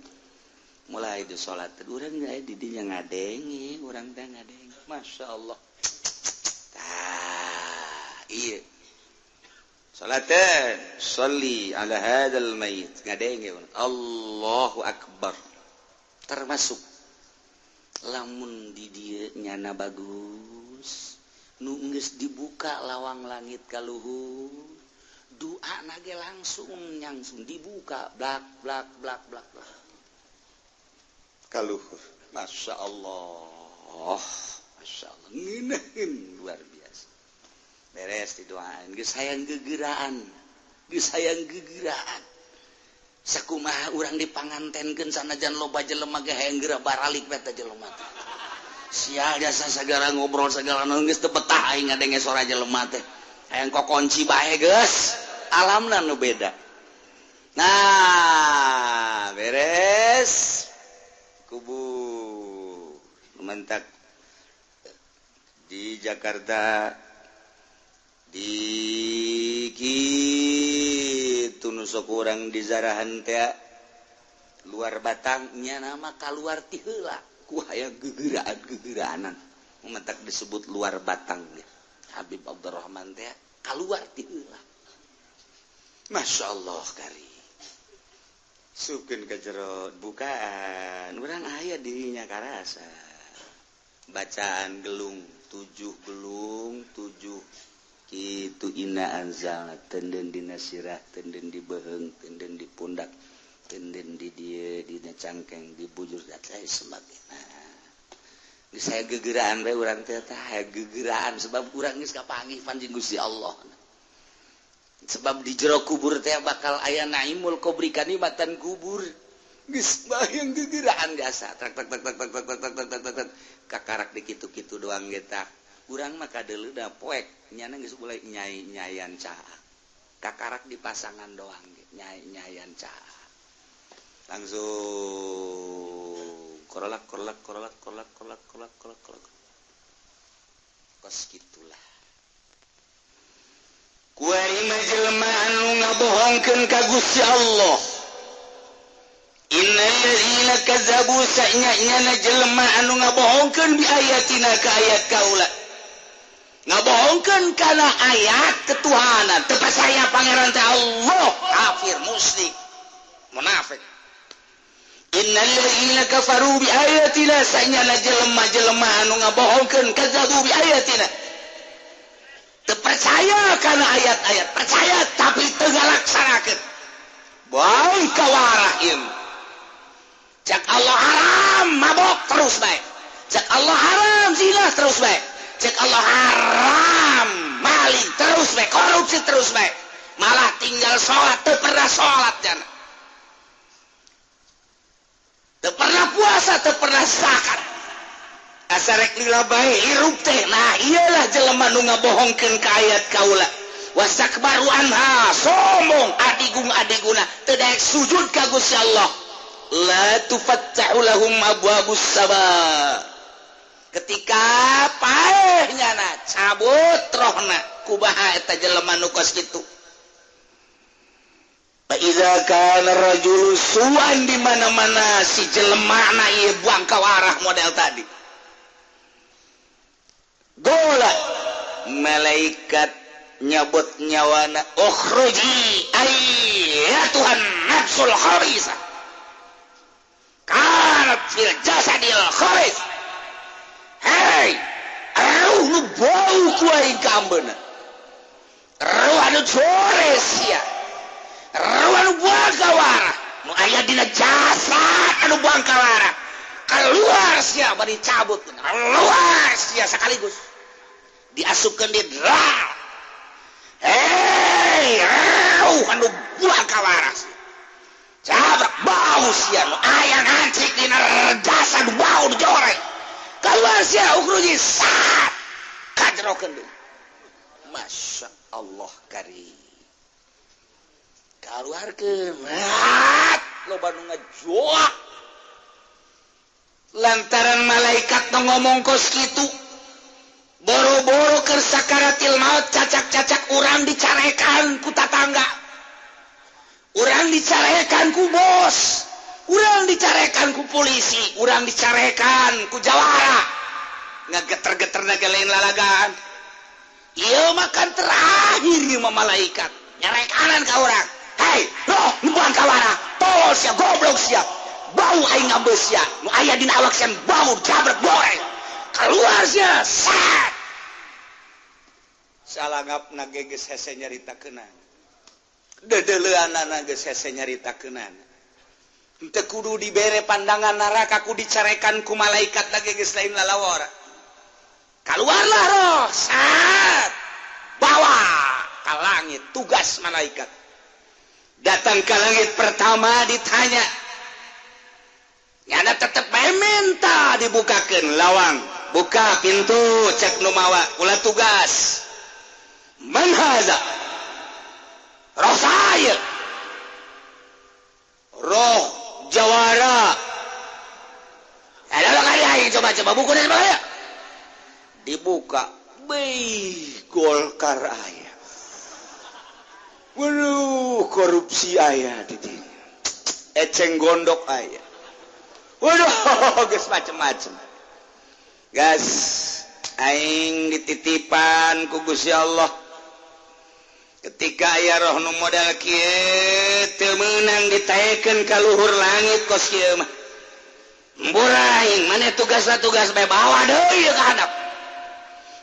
S1: Mulai di salat urang di dinya ngadenge, urang teh ngadenge. Masya Allah. Tah, iya. Salatan, sholli ala hadzal mayit. Ngadenge Allahu akbar. Termasuk lamun di dieu nyana bagus, nu geus dibuka lawang langit ka luhur, doa nage langsung nyangsung dibuka blak blak blak blak blak. Ka luhur. Masya Allah. Masya Allah. Ngeunaheun luar biasa. Beres didoain, geus hayang gegeraan, geus hayang gegeraan. Sakumaha urang dipangantenkeun sanajan loba jelema ge hayang geura baralik we teh jelema teh. Sial jasa sagala ngobrol sagala naon geus teu betah aing ngadenge sora jelema teh. Hayang kokonci bae geus. Alamna nu beda. Nah, beres kubur mentak di Jakarta di kitu nu sok urang di zarahan teh luar batangnya nama kaluar ti heula ku hayang gegeraan-gegeraanan mentak disebut luar batang Habib Abdurrahman teh kaluar ti heula. Masya Allah kari sukeun ka jero bukaan urang aya dirinya karasa bacaan gelung 7 gelung 7 kitu inna anzalna tenden dina sirah, tenden di beheung, tenden di pundak, tenden di dieu dina cangkeng, di bujur dan lain sebagainya. Geus aya gegeraan we urang teh tah aya gegeraan sebab urang geus kapanggih panjing Gusti Allah. Sebab di jero kubur teh bakal aya naimul kubri kanikmatan kubur. Geus bayang gegeraan jasa tak tak tak tak tak tak tak tak tak tak kakarak di kitu-kitu doang ge tah. Urang mah kadeuleu da poek nyana geus mulai nyai-nyayan caak. Kakarak di pasangan doang ge nyai-nyayan caak. Langsung korolak korolak korolak korolak korolak korolak korolak korolak. Kos kitulah. Kuari mah jelema anu ngabohongkeun ka Gusti Allah. Innal ladzina kazzabu sa'nya jelema anu ngabohongkeun bi ayatina ka ayat kaula. Ngabohongkeun kana ayat ketuhanan, teu percaya pangeran teh Allah, kafir, musyrik, munafik. Innal ladzina kafaru bi ayatina sa'nya jelema-jelema anu ngabohongkeun kazzabu bi ayatina. Teu percaya kana ayat-ayat, percaya tapi teu ngalaksanakeun. Bae kawarah ieu. Cek Allah haram mabok terus bae. Cek Allah haram zina terus bae. Cek Allah haram maling terus bae, korupsi terus bae. Malah tinggal sholat, teu pernah sholat jana. Teu pernah puasa, teu pernah zakat. Asa rek lila bae hirup teh. Nah, iyalah jelema nu ngabohongkeun ka ayat kaula. Wastakbaru anha, sombong adigung adiguna, teu daek sujud ka Gusti Allah. La tufattahu lahum abwabus sama. Ketika paeh nyana cabut rohna kubaha eta jelema nu kos kitu. Fa iza kana rajulu su'an di mana-mana si jelema na ieu buang kawarah model tadi. Gola malaikat nyabut nyawana ukhruji ayyatuhan nafsul khabisa. Kanat fil jasadil khabis. Hei, ruh nu bau ku aing ka ambeuna. Ruh anu jores sia. Ruh anu buang kawarah, nu Nu aya dina jasad anu buang kawara. Keluar sia, bari cabut. Keluar sia sekaligus. Diasupkeun di dra. Hei, rauh anu buang kawara. Cabrak bau sia, nu aya ngancik dina jasad bau dijoreng. Keluar sia, ukhruji sat. Kajerokeun deui. Masya Allah karim. Keluarkeun. Loba nu ngajoak. Lantaran malaikat nu ngomong kos kitu. Boro-boro keur sakaratil maut, cacak-cacak urang dicarekan ku tatangga. Urang dicarekan ku bos. Urang dicarekan ku polisi, urang dicarekan ku jawara. Ngageter-geter ge lain lalagaan. Ieu mah kan terakhir ieu mah malaikat. Nyarekanan ka urang. Hei, roh nu buang kawara. Tolol sia, goblok sia. Bau aing ngambeus sia. Nu aya dina awak sia bau jabret goreng. Keluar sia, sat. Salangapna ge geus hese nyaritakeunana. Dedeleuanana geus hese nyaritakeunana. Henteu kudu dibere pandangan neraka, ku dicarekan ku malaikat lagi geus lain lalawara. Keluarlah roh, sat. Bawa ke langit, tugas malaikat. Datang ke langit pertama ditanya. Nyana tetep bae minta dibukakeun lawang. Buka pintu, cek nu mawa, kula tugas. Man haza? Roh saya. Roh jawara. Ada kali aing coba-coba buku dan bahaya. Dibuka, beuh, Golkar aya. Waduh, korupsi aya di dinya. Eceng gondok aya. Waduh, geus macem-macem. Gas, aing dititipan ku Gusti Allah. Ketika aya roh nu modal kieu teu meunang ditaekeun ka luhur langit kos kieu mah. Mbura aing, maneh tugasna tugas bae, bawa deui ka handap.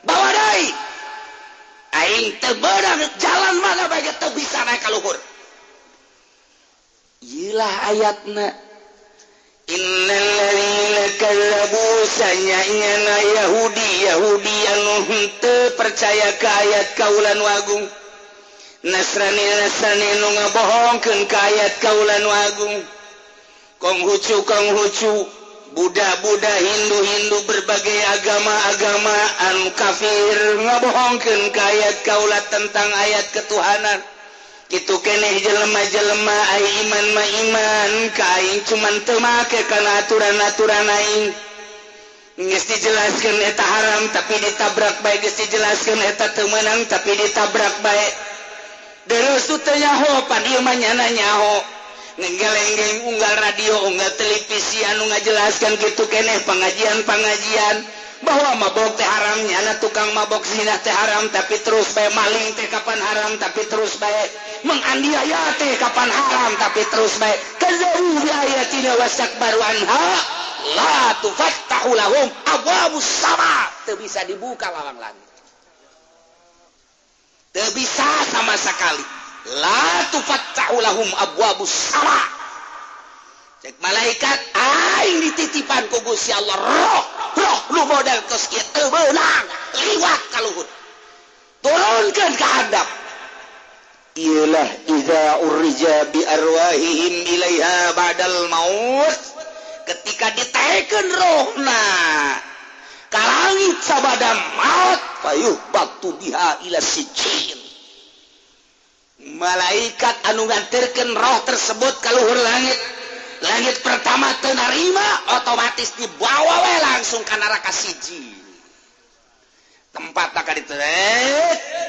S1: Bawa deui. Aing teu meunang jalan mana bae teu bisa naik ka luhur. Ieu lah ayatna. Innal ladzina kazzabu, sanyana Yahudi Yahudi anu henteu percaya ka ayat kaula nu agung. Nasrani Nasrani nu ngabohongkeun ka ayat kaula nu agung. Konghucu Konghucu, Buddha Buddha, Hindu Hindu, berbagai agama-agama anu kafir ngabohongkeun ka ayat kaula tentang ayat ketuhanan. Kitu keneh jelema-jelema ai iman mah iman ka aing, cuman teu make kana aturan-aturan aing. Geus dijelaskeun eta haram tapi ditabrak bae, geus dijelaskeun eta teu meunang tapi ditabrak bae. Terus teu nyaho, pan ieu mah nyana nyaho. Ngegelenggeng unggal radio, unggal televisi anu ngajelaskeun kitu keneh pengajian-pengajian bahwa mabok teh haram, nyana tukang mabok, zina teh haram tapi terus bae, maling teh kapan haram tapi terus bae, menganiaya teh kapan haram tapi terus bae. Kazzabu bi ayatina wastakbaru anha la tufattahu lahum abwabus sama. Teu bisa dibuka lawang langit, teu bisa sama sekali. La tufattahu lahum abwabus sama. Cek malaikat, aing dititipan ku Gusti Allah roh roh lu modal kos kieu teu meunang liwat ka luhur, turunkeun ka handap. Iyalah iza urija bi arwahihim ilaiha ba'dal maut, ketika ditaekeun rohna ka langit sabada maut, fayuh batu biha ila sijin. Malaikat anu nganterkeun roh tersebut ka luhur langit, langit pertama teu narima, otomatis dibawa we langsung ka neraka siji. Tempat ka ditu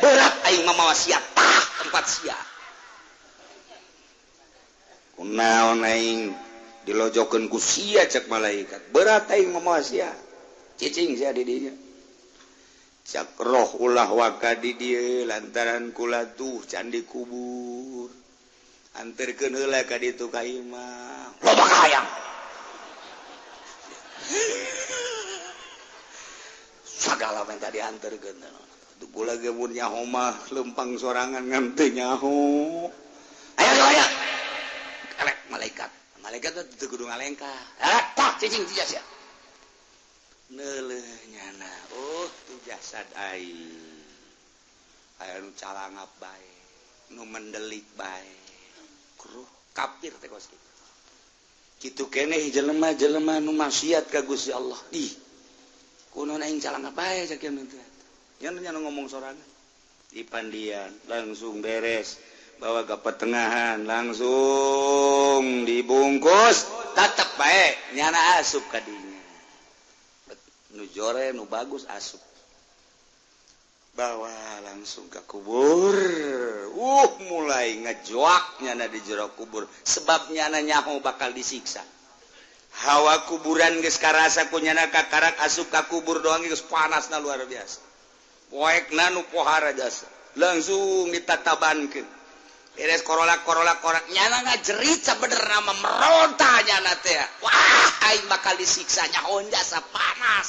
S1: berat aing mamawa sia, tah tempat sia. Kunaon aing dilojokeun ku sia, cek malaikat. Berat aing mamawa sia. Cicing sia di dinya. Cak roh, ulah waka di dieu lantaran kula tuh can dikubur. Anterkeun heula ka ditu ka imah. Loba kahayang. Sagala minta dianterkeun. Tuh kula ge mun nyaho mah lempang sorangan ngan teu nyaho. Aya aya. Karek malaikat. Malaikat teh kudu ngalengkah. Ah, tak cicing ti sia. Neuleuh nyana. Oh, tu jasad aing. Aya nu calangap bae, nu mendelik bae. Kruh kafir teh kos kitu. Kitu keneh jelema-jelema nu maksiat ka Gusti Allah. Ih. Kunaon aing calangap bae cak kieu teh. Nya ngomong sorangan. Di pandian langsung beres, bawa ke pertengahan langsung dibungkus, tetep bae nyana asup ka dinya. Nu jore nu bagus asup. Bawa langsung ke kubur. Mulai ngejoak nyana di jero kubur, sebab nyana nyaho bakal disiksa. Hawa kuburan geus karasa ku nyana kakarak asup ka kubur doang geus panasna luar biasa. Poekna nu pohara jasa. Langsung ditatabankeun. Beres korolak-korolak korak nyana ngajerit sabenerna mah meronta nyana teh. Wah, aing bakal disiksa nyaho jasa panas.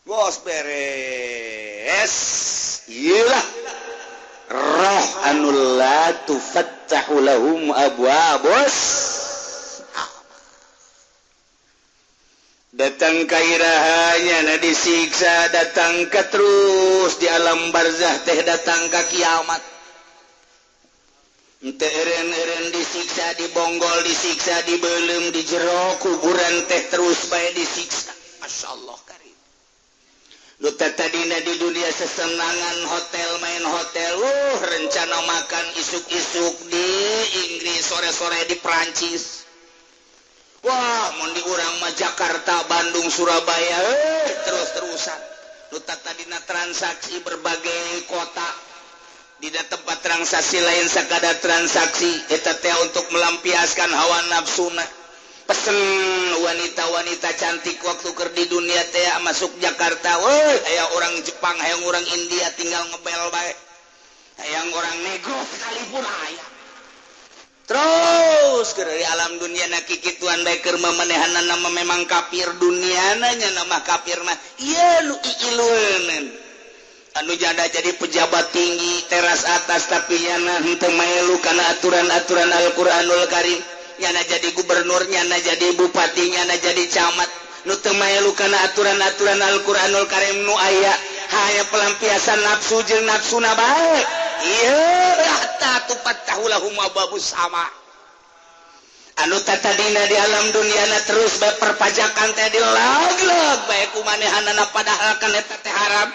S1: Bos beres. Iyalah roh anu la tufattahu lahum abwabus. Datang ka irahanya na disiksa, datang ka terus di alam barzah teh datang ka kiamat. Teu eren-eren disiksa, dibonggol, disiksa, dibeuleum di jero kuburan teh terus bae disiksa. Masyaallah karim. Nu tadina di dunia sesenangan hotel main hotel, rencana makan isuk-isuk di Inggris, sore-sore di Prancis. Wah, mun di urang mah Jakarta, Bandung, Surabaya, terus-terusan. Nu tadina transaksi berbagai kota. Di tempat transaksi lain sakadar transaksi eta teh untuk melampiaskan hawa nafsuna. Pesen wanita-wanita cantik waktu keur di dunia teh masuk Jakarta, woi aya orang Jepang, hayang orang India tinggal ngebel bae. Hayang orang negro sekalipun aya. Terus keur di alam dunia na kikituan bae keur mamanehanana mah memang kafir duniana nya nama kafir mah ieu nu iilueun. Anu janda jadi pejabat tinggi teras atas tapi nyana henteu maelu kana aturan-aturan Al-Qur'anul Karim. Nyana jadi gubernur, nyana jadi bupati, nyana jadi camat nu teu maelu kana aturan-aturan Al-Qur'anul Karim nu aya hanya pelampiasan nafsu jeung nafsuna bae. Ieu hatta tufattahu lahum abwabus sama. Anu tatadina di alam duniana terus bae perpajakan teh dilog-log bae kumanehanana padahal kan eta teh haram.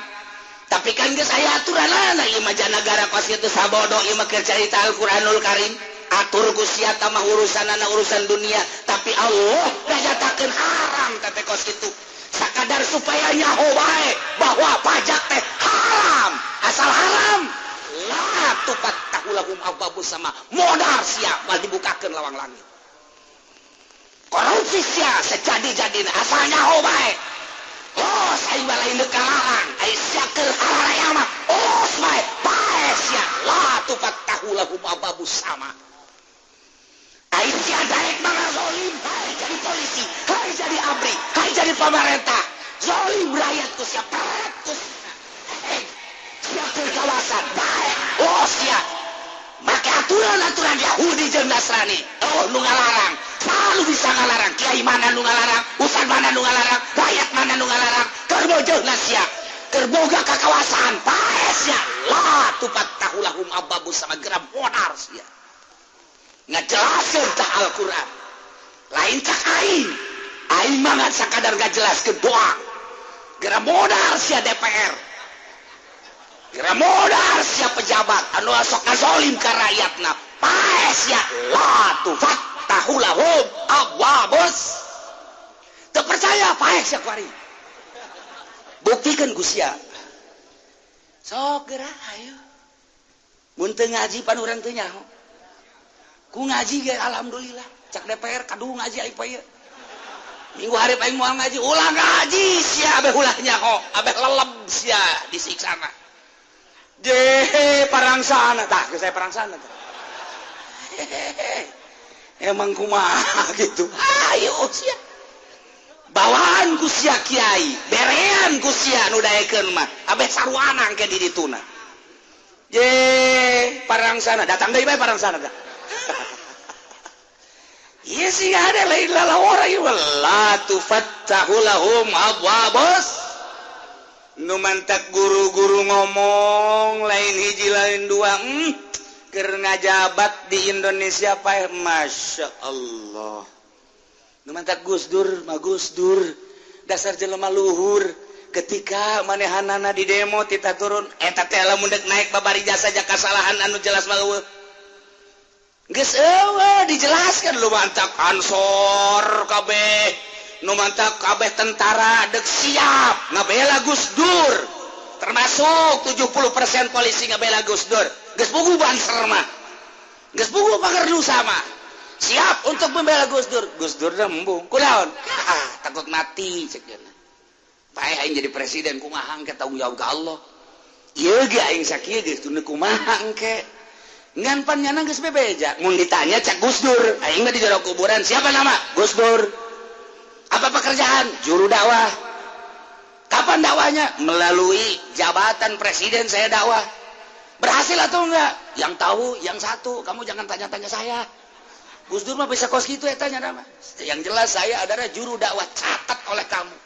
S1: Tapi kan geus aya aturanana ieu mah nagara kos kitu sabodo ieu mah keur carita Al-Qur'anul Karim. Atur ku sia mah urusanana urusan dunia, tapi Allah nganyatakeun haram teh kos kitu. Sakadar supaya nyaho bae bahwa pajak teh haram. Asal haram la tufattahu lahum abwabus sama. Modar sia mal dibukakeun lawang langit. Korupsi sia sejadi-jadina asal nyaho bae. Oh, saya lain dekalarang, ai sia keur hararaya mah. Oh, bae, bae sia la tufattahu lahum abwabus sama. Ai sia daek mah zalim, hai jadi polisi, hai jadi ABRI, hai jadi pemerintah. Zalim rakyat ku sia peret ku sia. Sia keur kawasan, bae. Oh, sia. Make aturan-aturan Yahudi jeung Nasrani. Oh, nu ngalarang. Selalu bisa ngalarang. Kiai mana nu ngalarang, ustad mana nu ngalarang, rakyat mana nu ngalarang. Keur bojohna sia, keur boga kakawasaan, pae sia. La tufattahu lahum abwabus sama geram modar sia. Ngajelaskeun tah Al-Qur'an. Lain cak aing. Aing mah ngan sakadar ngajelaskeun doang. Geram modar sia DPR. Geram modar sia pejabat anu sok ngazolim ka rakyatna. Pae sia la tufattahu lahum abwabus. Teu percaya pae sia kuari. Buktikan ku sia. Sok geura ayo. Mun teu ngaji pan urang teu nyaho. Ku ngaji ge alhamdulillah. Cak DPR kadu ngaji aing poe ieu. Minggu hareup aing moal ngaji, ulah ngaji sia abeh ulah nyaho, abeh leleb sia disiksana. Je parangsana tah geus aya parangsana tah. Emang kumaha gitu. Ayo sia. Bawaan ku sia kiai, berean ku sia nu daekeun mah, abeh saruana engke di dituna. Je parangsana datang deui bae parangsana tah. Ieu sih ada lain lalawara ieu la tufattahu lahum abwabus. Nu mantak guru-guru ngomong lain hiji lain dua, keur ngajabat di Indonesia paeh Masya Allah. Nu mantak Gus Dur mah Gus Dur dasar jelema luhur, ketika manehanana di demo tita turun eta teh lamun deuk naik babari jasa kasalahan anu jelas mah eueuh. Geus eueuh dijelaskan lu mantak Ansor kabeh, nu mantak kabeh tentara dek siap ngabela Gus Dur, termasuk 70% polisi ngabela Gus Dur. Geus puguh Banser mah, geus puguh Pagerdusa mah siap untuk membela Gus Dur. Gus Dur dah embung kunaon, takut mati cek cenah. Paeh aing jadi presiden kumaha engke tanggung jawab ka Allah. Ieu ge aing sakieu geus teu kumaha engke. Ngan pan nyana geus bebeja. Mun ditanya cek Gus Dur, aing mah di jero kuburan siapa nama? Gus Dur. Apa pekerjaan? Juru dakwah. Kapan dakwahnya? Melalui jabatan presiden saya dakwah. Berhasil atau enggak? Yang tahu yang satu, kamu jangan tanya-tanya saya. Gus Dur mah bisa kos gitu ya tanya nama. Yang jelas saya adalah juru dakwah, catat oleh kamu.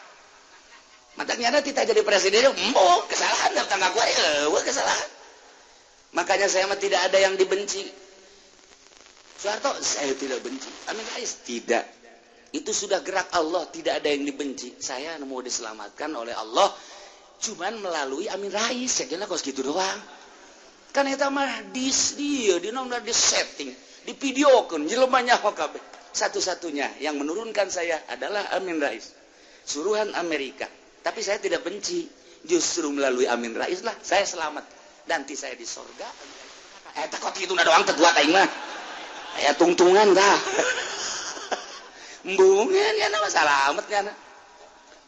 S1: Mataknya ada tidak jadi presiden, embo kesalahan datang aku eueuh kesalahan. Makanya saya mah tidak ada yang dibenci. Soeharto saya tidak benci. Amin Rais tidak. Itu sudah gerak Allah, tidak ada yang dibenci. Saya mau diselamatkan oleh Allah cuman melalui Amin Rais, saya kira kos gitu doang. Kan eta mah dis dia di nomor di setting, di videokeun jelema nyaho kabeh. Satu-satunya yang menurunkan saya adalah Amin Rais. Suruhan Amerika. Tapi saya tidak benci. Justru melalui Amin Rais lah saya selamat. Nanti saya di sorga. Eta kok kitu na doang teu kuat aing mah. Aya tungtungan tah. Embungan ya nama salamet ya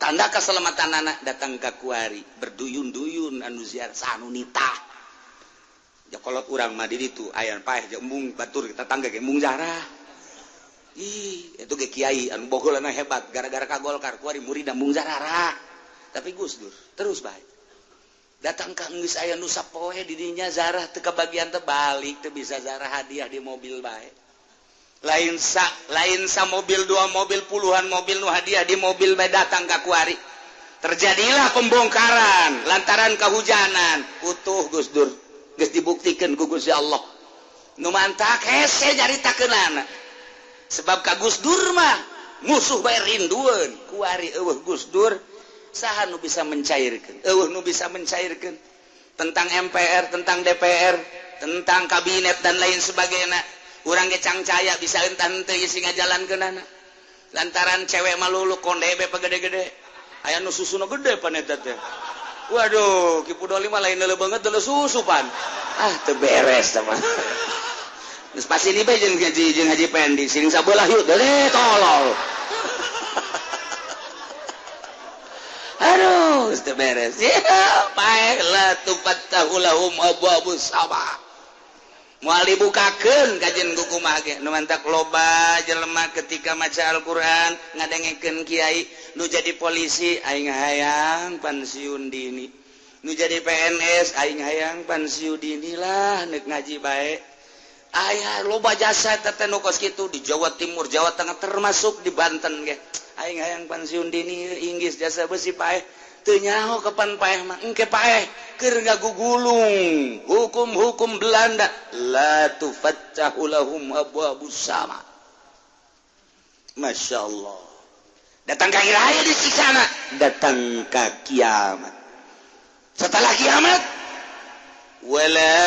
S1: tanda keselamatan anak datang ke kuari berduyun-duyun anu ziarah sanunita. Ya kolot urang mah di ditu aya paeh jeung embung batur tetangga ge embung zarah. Ih, itu ge kiai anu bogolana hebat gara-gara ka Golkar kuari murid embung zarah. Tapi Gus Dur terus bae. Datang ka geus aya nu sapoe di dinya zarah teu kabagian teh balik teu bisa zarah hadiah di mobil bae. Lain sa mobil dua mobil puluhan mobil nu hadiah di mobil bae datang ka kuari. Terjadilah pembongkaran lantaran kehujanan. Utuh Gus Dur geus dibuktikeun ku Gusti Allah. Nu mantak hese nyaritakeunana. Sebab ka Gus Dur mah musuh bae rindueun. Kuari eueuh Gus Dur saha nu bisa mencairkeun? Eueuh nu bisa mencairkeun tentang MPR, tentang DPR, tentang kabinet dan lain sebagainya. Urang ge cangcaya bisa entah henteu isi ngajalankeunana. Lantaran cewek malulu konde be pagede-gede. Aya nu susuna gede pan eta teh. Waduh, Ki Pudoli mah lain leuleuh banget deuleuh susu pan. Ah, teu beres teh mah. Geus pasti ni bae jeung Haji Pendi, siring sabelah yuk deuleuh tolol. Aduh, geus teu beres. Ya, paeh la tufattahu lahum abwabus sama. Moal dibukakeun kajen ku kumaha ge. Nu mantak loba jelema ketika maca Al-Qur'an ngadengekeun kiai nu jadi polisi aing hayang pensiun dini, nu jadi PNS aing hayang pensiun dini lah nek ngaji bae. Aya loba jasa teh nu kos kitu di Jawa Timur, Jawa Tengah termasuk di Banten ge. Aing hayang pensiun dini inggis jasa besi paeh. Teu nyaho kapan paeh mah engke paeh keur ngagugulung hukum-hukum Belanda la tufattahu lahum abwabus sama. Masya Allah. Datang ka raya di sana, datang ka kiamat. Setelah kiamat wala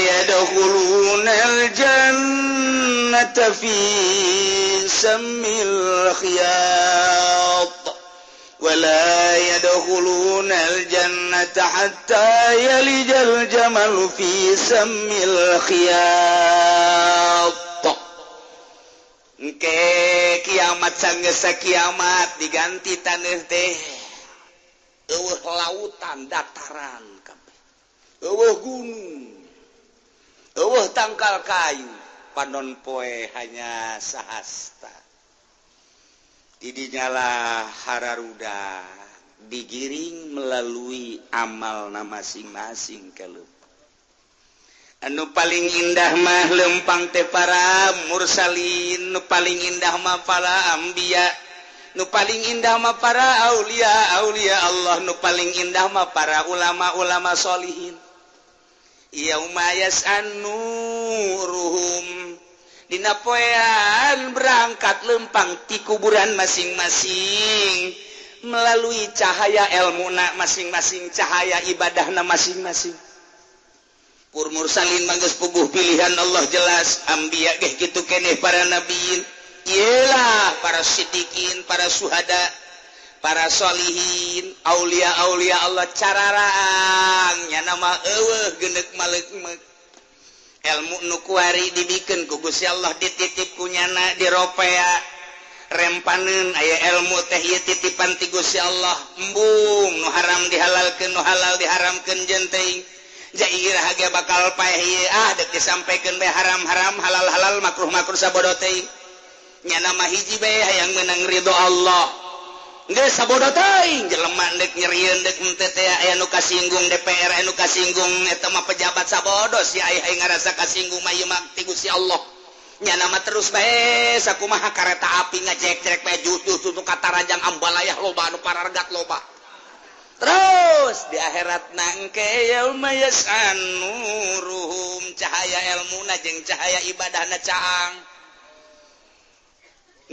S1: yadkhuluna al-jannata fi sammil khiyat ولا يدخلون الجنة حتى يلج الجمل في سم الخياط. Engke kiamat sanggeus kiamat diganti taneuh teh eueuh lautan dataran kabeh, eueuh gunung, eueuh tangkal kayu, panon poe hanya sahasta. Didinyalah hararuda digiring melalui amal na masing-masing kelup. Anu paling indah mah lempang teh para mursalin, nu paling indah mah para anbiya, nu paling indah mah para aulia aulia Allah, nu paling indah mah para ulama-ulama solihin. Yauma yas'anuruhum, dina poean berangkat lempang ti kuburan masing-masing melalui cahaya ilmuna masing-masing, cahaya ibadahna masing-masing. Pur mursalin mah geus puguh pilihan Allah jelas, anbiya geh kitu keneh, para nabiin, iyalah para sidikin, para suhada, para solihin, aulia aulia Allah cararaang nya nama eueuh genek maleukmeuk. Ilmu nu kuari dibikeun ku Gusti Allah, dititip ku nyana, diropea rempaneun aya ilmu teh ieu titipan ti Gusti Allah. Embung nu haram dihalalkeun, nu halal diharamkeun, jeung teuing jairah ge bakal paeh ieu, ah dek disampaikeun bae haram-haram, halal-halal, makruh-makruh, sabodo teuing. Nyana mah hiji bae, hayang menang ridho Allah. Geus sabodo teuing jelema dek nyerieun dek henteu teh, aya nu kasinggung DPR, aya nu kasinggung eta mah pejabat, sabodo si aya hayang ngarasa kasinggung mah ieu mah ti Gusti Allah. Nyana mah terus bae sakumaha kareta api ngajek-jek bae jutuh tuh katarajang ambalayah loba anu parargat loba. Terus di akhirat nangke yauma yas'anuruhum, cahaya ilmuna jeung cahaya ibadahna caang.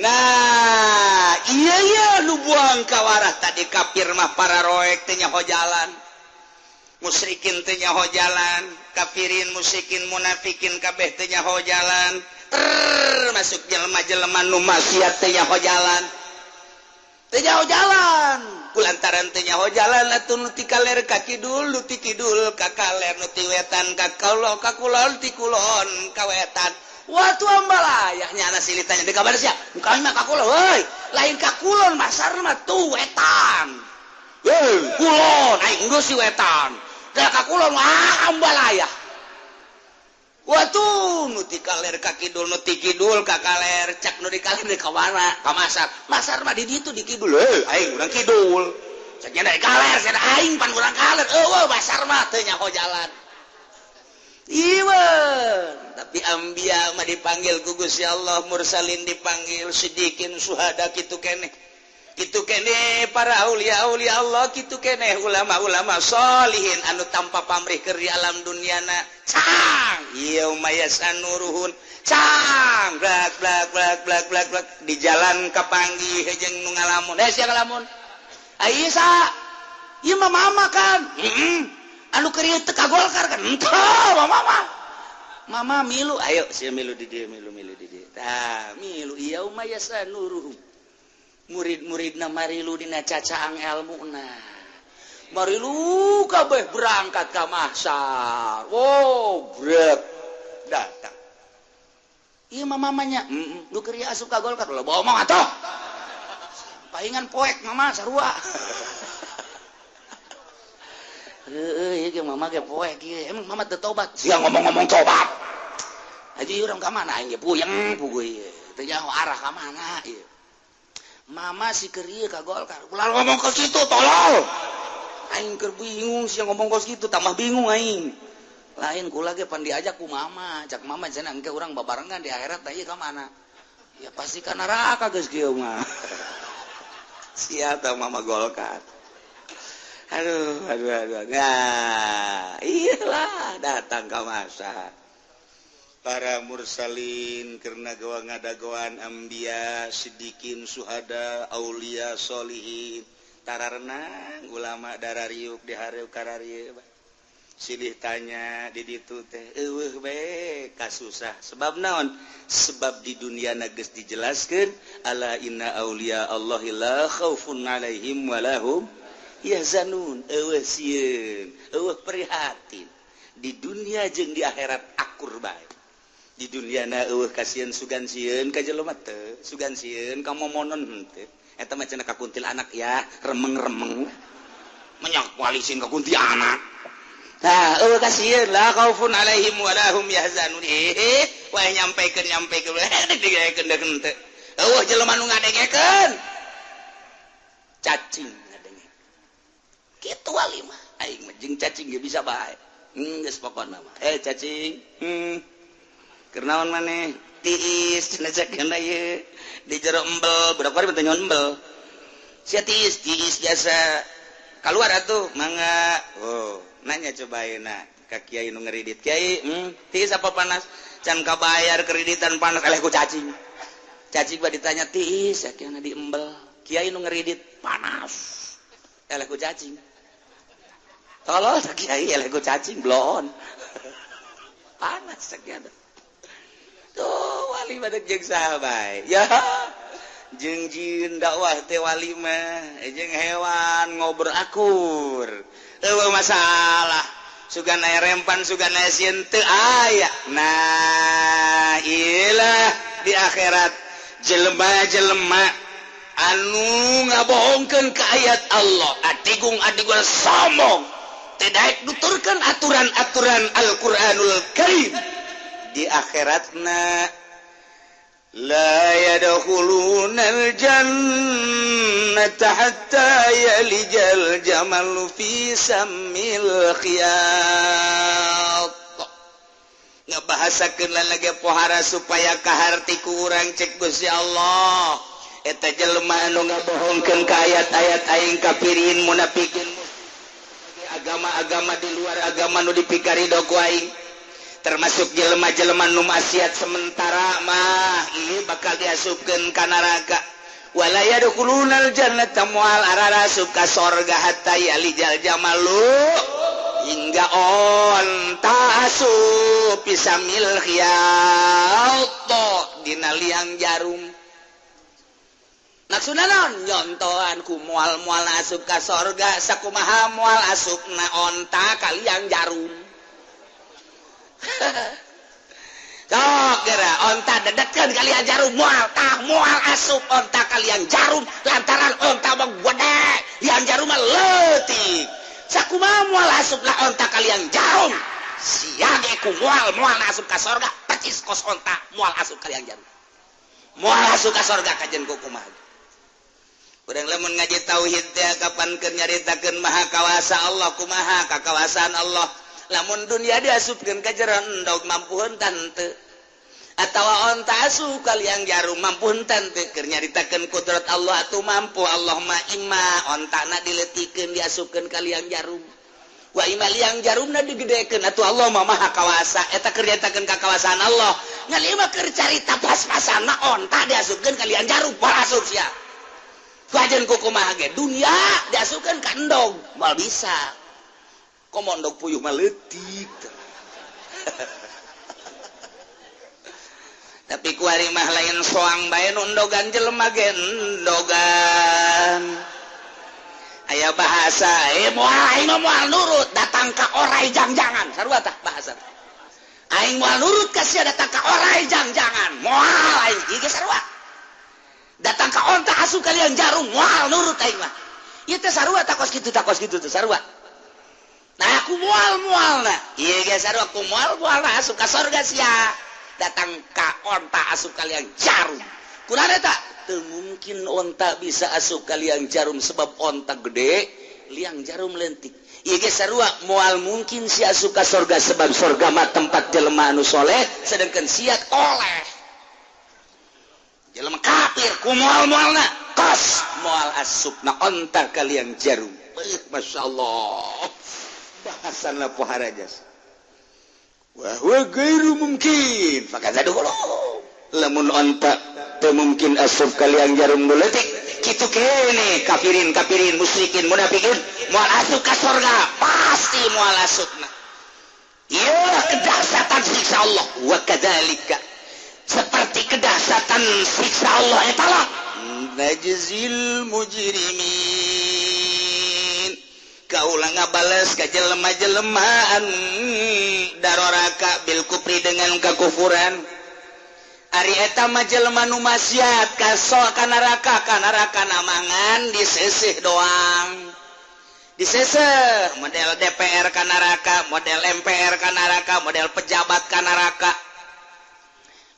S1: Nah, iya iya nu buang kawarah tadi kafir mah para roek teh nyaho jalan, musyrikin teh nyaho jalan, kafirin, musyrikin, munafikin kabeh teh nyaho jalan, termasuk jelema-jelema nu maksiat teh nyaho jalan, teu nyaho jalan. Kulantaran teu nyaho jalan atuh nu ti kaler ka kidul, nu ti kidul ka kaler, nu ti wetan ka kulon, ka kulon, ti kulon ka wetan. Waktu ambalayah nyana silih tanya di kabar sia. Kami mah ka kulon, heuy, lain ka kulon masar mah tuh wetan. Heuy, kulon, aing geus si wetan. Da ka kulon wah ambalayah. Waktu nu ti kaler ka kidul, nu ti kidul ka kaler, cak nu di kaler di ka mana? Ka masar. Masar mah di ditu di kidul. Heuy, aing urang kidul. Cak nya di kaler, cenah aing pan urang kaler. Eueuh masar mah teu nyaho jalan. Iwan, tapi anbiya mah dipanggil ku Gusti Allah, mursalin dipanggil, sidikin, suhada kitu keneh. Kitu keneh para aulia aulia Allah, kitu keneh ulama-ulama solihin anu tanpa pamrih keur di alam duniana. Cang, yauma yasanuruhun. Cang, blak blak blak blak blak blak di jalan kapanggih jeung nu ngalamun. Eh sia ngalamun. Ai sa, ieu mah mama kan. Heeh. Anu keur ieu teu ka Golkar kan. Henteu, mama. Mama milu, ayo sia milu di dieu, milu milu di dieu. Tah, milu yauma yasanuruhum. Murid-muridna marilu dina cacaang elmuna. Marilu kabeh berangkat ka mahsyar. Wow, brek datang. Ieu mah mamanya, heeh, nu keur ieu asup ka Golkar, lo bawa omong atuh. Paingan poek mama sarua. Heueuh, ieu ge mama ge poek ieu. Emang mama teu tobat? Sia ngomong-ngomong tobat. Haji urang ka mana aing ge puyeng puguh ieu. Teu nyaho arah ka mana ieu. Mama si keur ieu ka Golkar. Ulah ngomong ke situ tolol. Aing keur bingung sia ngomong ke situ tambah bingung aing. Lain kula ge pan diajak ku mama, cak mama cenah engke urang babarengan di akhirat tah ieu ka mana? Ya pasti ka neraka geus kieu mah. Sia tah mama Golkar. Aduh, aduh, aduh. Nah, iyalah datang ke masa. Para mursalin karena gawa ngadagoan anbiya, sidikin, suhada, aulia, solihin, tararenang ulama darariuk dihariuk kararieu. Silih tanya di ditu teh eueuh bae kasusah. Sebab naon? Sebab di dunia geus dijelaskeun ala inna aulia Allahi la khaufun alaihim walahum yahzanun. Eueuh sieun, eueuh prihatin. Di dunia jeung di akhirat akur bae. Di dunia na eueuh kasieun sugan sieun ka jelema teu, sugan sieun ka momonon henteu. Eta mah cenah ka kuntilanak ya, remeng-remeng. Menyak walisin ka kuntilanak. Nah, eueuh kasieun la khaufun alaihim wa lahum yahzanun. Wah nyampekeun nyampekeun digaekeun deuk henteu. Eueuh jelema nu ngadengekeun. Cacing ngadenge. Kitu wali mah aing mah jeung cacing ge bisa bae. Geus pokona mah. Cacing. Keur naon maneh? Tiis cenah cek ieu. Di jero embel, budak kuari teh nyon embel. Sia tiis, tiis jasa. Kaluar atuh, mangga. Oh, nanya coba ayeuna ka kiai nu ngeridit. Kiai, tiis apa panas? Can kabayar kreditan panas eleh ku cacing. Cacing mah ditanya tiis, akhirna di embel. Kiai nu ngeridit panas. Eleh ku cacing. Tolol kiai eleh ku cacing bloon. Panas sakieu. Tuh wali badak jeung saha bae. Ya. Jeung jin dakwah teh wali mah jeung hewan ngobrol akur. Eueuh masalah. Sugan aya rempan sugan aya sieun teu aya. Nah, ilah di akhirat jelema-jelema anu ngabohongkeun ka ayat Allah, adigung-adigung sombong. Tidak nuturkan aturan-aturan Al-Qur'anul Karim di akhiratna la yadkhulunal jannata hatta yalijal jamalu fi sammil khiyat. Ngabahasakeun lagi pohara supaya kaharti ku urang cek Gusti Allah. Eta jelema anu ngabohongkeun ka ayat-ayat aing kafirin munafikin agama-agama di luar agama nu dipikari ku aing, termasuk jelema-jelema nu maksiat sementara mah ieu bakal diasupkeun ka neraka. Wala yadkhulunal jannata moal ararasup ka sorga hatta yalijal jamalu hingga onta asup pisamil khiyat dina liang jarum. Maksudna naon? Nyontohan ku moal-moal asup ka sorga sakumaha moal asupna onta ka liang jarum. Sok geura onta dedetkeun ka liang jarum moal tah moal asup onta ka liang jarum lantaran onta mah gede liang jarum mah leutik. Sakumaha moal asupna onta ka liang jarum sia ge ku moal-moal asup ka sorga percis kos onta moal asup ka liang jarum. Moal asup ka sorga kajen ku kumaha. Urang lamun ngaji tauhid teh kapan keur nyaritakeun maha kawasa Allah kumaha kakawasaan Allah. Lamun dunia diasupkeun ka jero endog mampu henteu teu. Atawa onta asup ka liang jarum mampu henteu teu. Keur nyaritakeun kudrat Allah atuh mampu Allah mah imma ontana dileutikeun diasupkeun ka liang jarum. Wa imma liang jarumna digedekeun atuh Allah mah maha kawasa. Eta keur nyaritakeun kakawasaan Allah. Ngan ieu mah keur carita pas-pasanna onta diasupkeun ka liang jarum moal asup sia. Kajen kumaha ge dunia diasupkeun ka endog moal bisa. Komo endog puyuh mah leutik. Tapi kuari mah lain soang bae nu endogan jelema ge endogan. Aya bahasa moal aing mah moal nurut datang ka orai jangjangan sarua tah bahasa. Aing moal nurut ka sia datang ka orai jangjangan moal aing ieu ge sarua. Datang ka onta asup ka liang jarum moal nurut aing mah. Ieu teh sarua takos kitu teh sarua. Nah aku moal-moalna. Ieu ge sarua aku moal-moalna asup ka sorga sia. Datang ka onta asup ka liang jarum. Kunaon eta? Teu mungkin onta bisa asup ka liang jarum sebab onta gede, liang jarum leutik. Ieu ge sarua moal mungkin sia asup ka sorga sebab sorga mah tempat jelema anu soleh sedangkan sia toleh. Jelema kafir ku moal-moalna kos moal asupna onta ka liang jarum. Masya Allah. Bahasanna pohara jas. Wa huwa ghairu mumkin. Fakadza dukhulu. Lamun onta teu mungkin asup ka liang jarum nu leutik, kitu kene kafirin kafirin musyrikin munafikin moal asup ka sorga, pasti moal asupna. Ieu kedahsyatan siksa Allah. Wa kadzalika seperti kedahsyatan siksa Allah eta lah najzil mujrimin. Kaula ngabales ka jelema-jelemaan daroraka bil kufri dengan kekufuran. Ari eta mah jelema nu maksiat ka neraka namangan diseseh doang. Diseseh model DPR ka neraka, model MPR ka neraka, model pejabat ka neraka.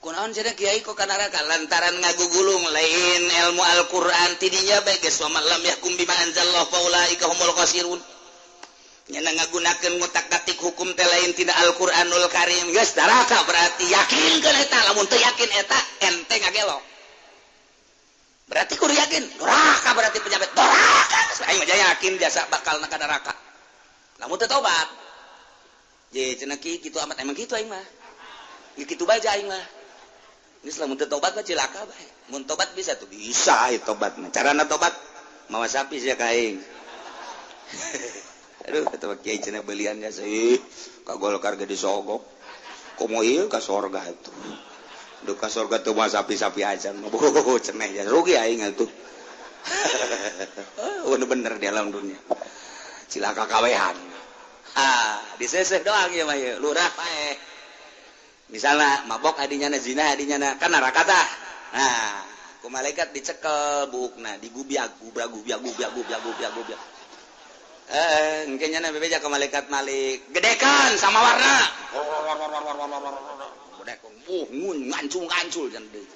S1: Kunaon cenah kiai kok ka neraka lantaran ngagugulung lain ilmu Al-Qur'an tidinya bae geus wa man lam yahkum bima anzalallahu fa ulaika humul khasirun. Nyana ngagunakeun ngutak-ngatik hukum teh lain tina Al-Qur'anul Karim, geus neraka berarti. Yakinkeun eta, lamun teu yakin eta ente ngagelo. Berarti kudu yakin, neraka berarti pejabat neraka. Aing mah yakin jasa bakal ka neraka. Lamun teu tobat. Je cenah ki kitu amat, emang kitu aing mah. Ya kitu bae aing mah. Geus lamun teu tobat mah cilaka bae. Mun tobat bisa tuh, bisa ieu tobat mah. Carana tobat mawa sapi sia ka aing. Aduh, kata Pak Kiai cenah belian jasa ih ka Golkar ge disogok. Komo ieu ka sorga atuh. Duh ka sorga teu mah sapi-sapi aja. Boh cenah ya rugi aing atuh. Bener-bener di alam dunia. Cilaka kawehan. Ah, diseseh doang ieu mah ieu, lurah paeh. Misalnya mabok adinya na, zina adinya na, kan neraka tah. Nah, ku malaikat dicekel buukna, digubiag, gubiag gubiag gubiag gubiag gubiag gubiag. Engke nya bebeja ke malaikat Malik, gedekan sama warna. Gedekan, ngancul ngancul jan deui.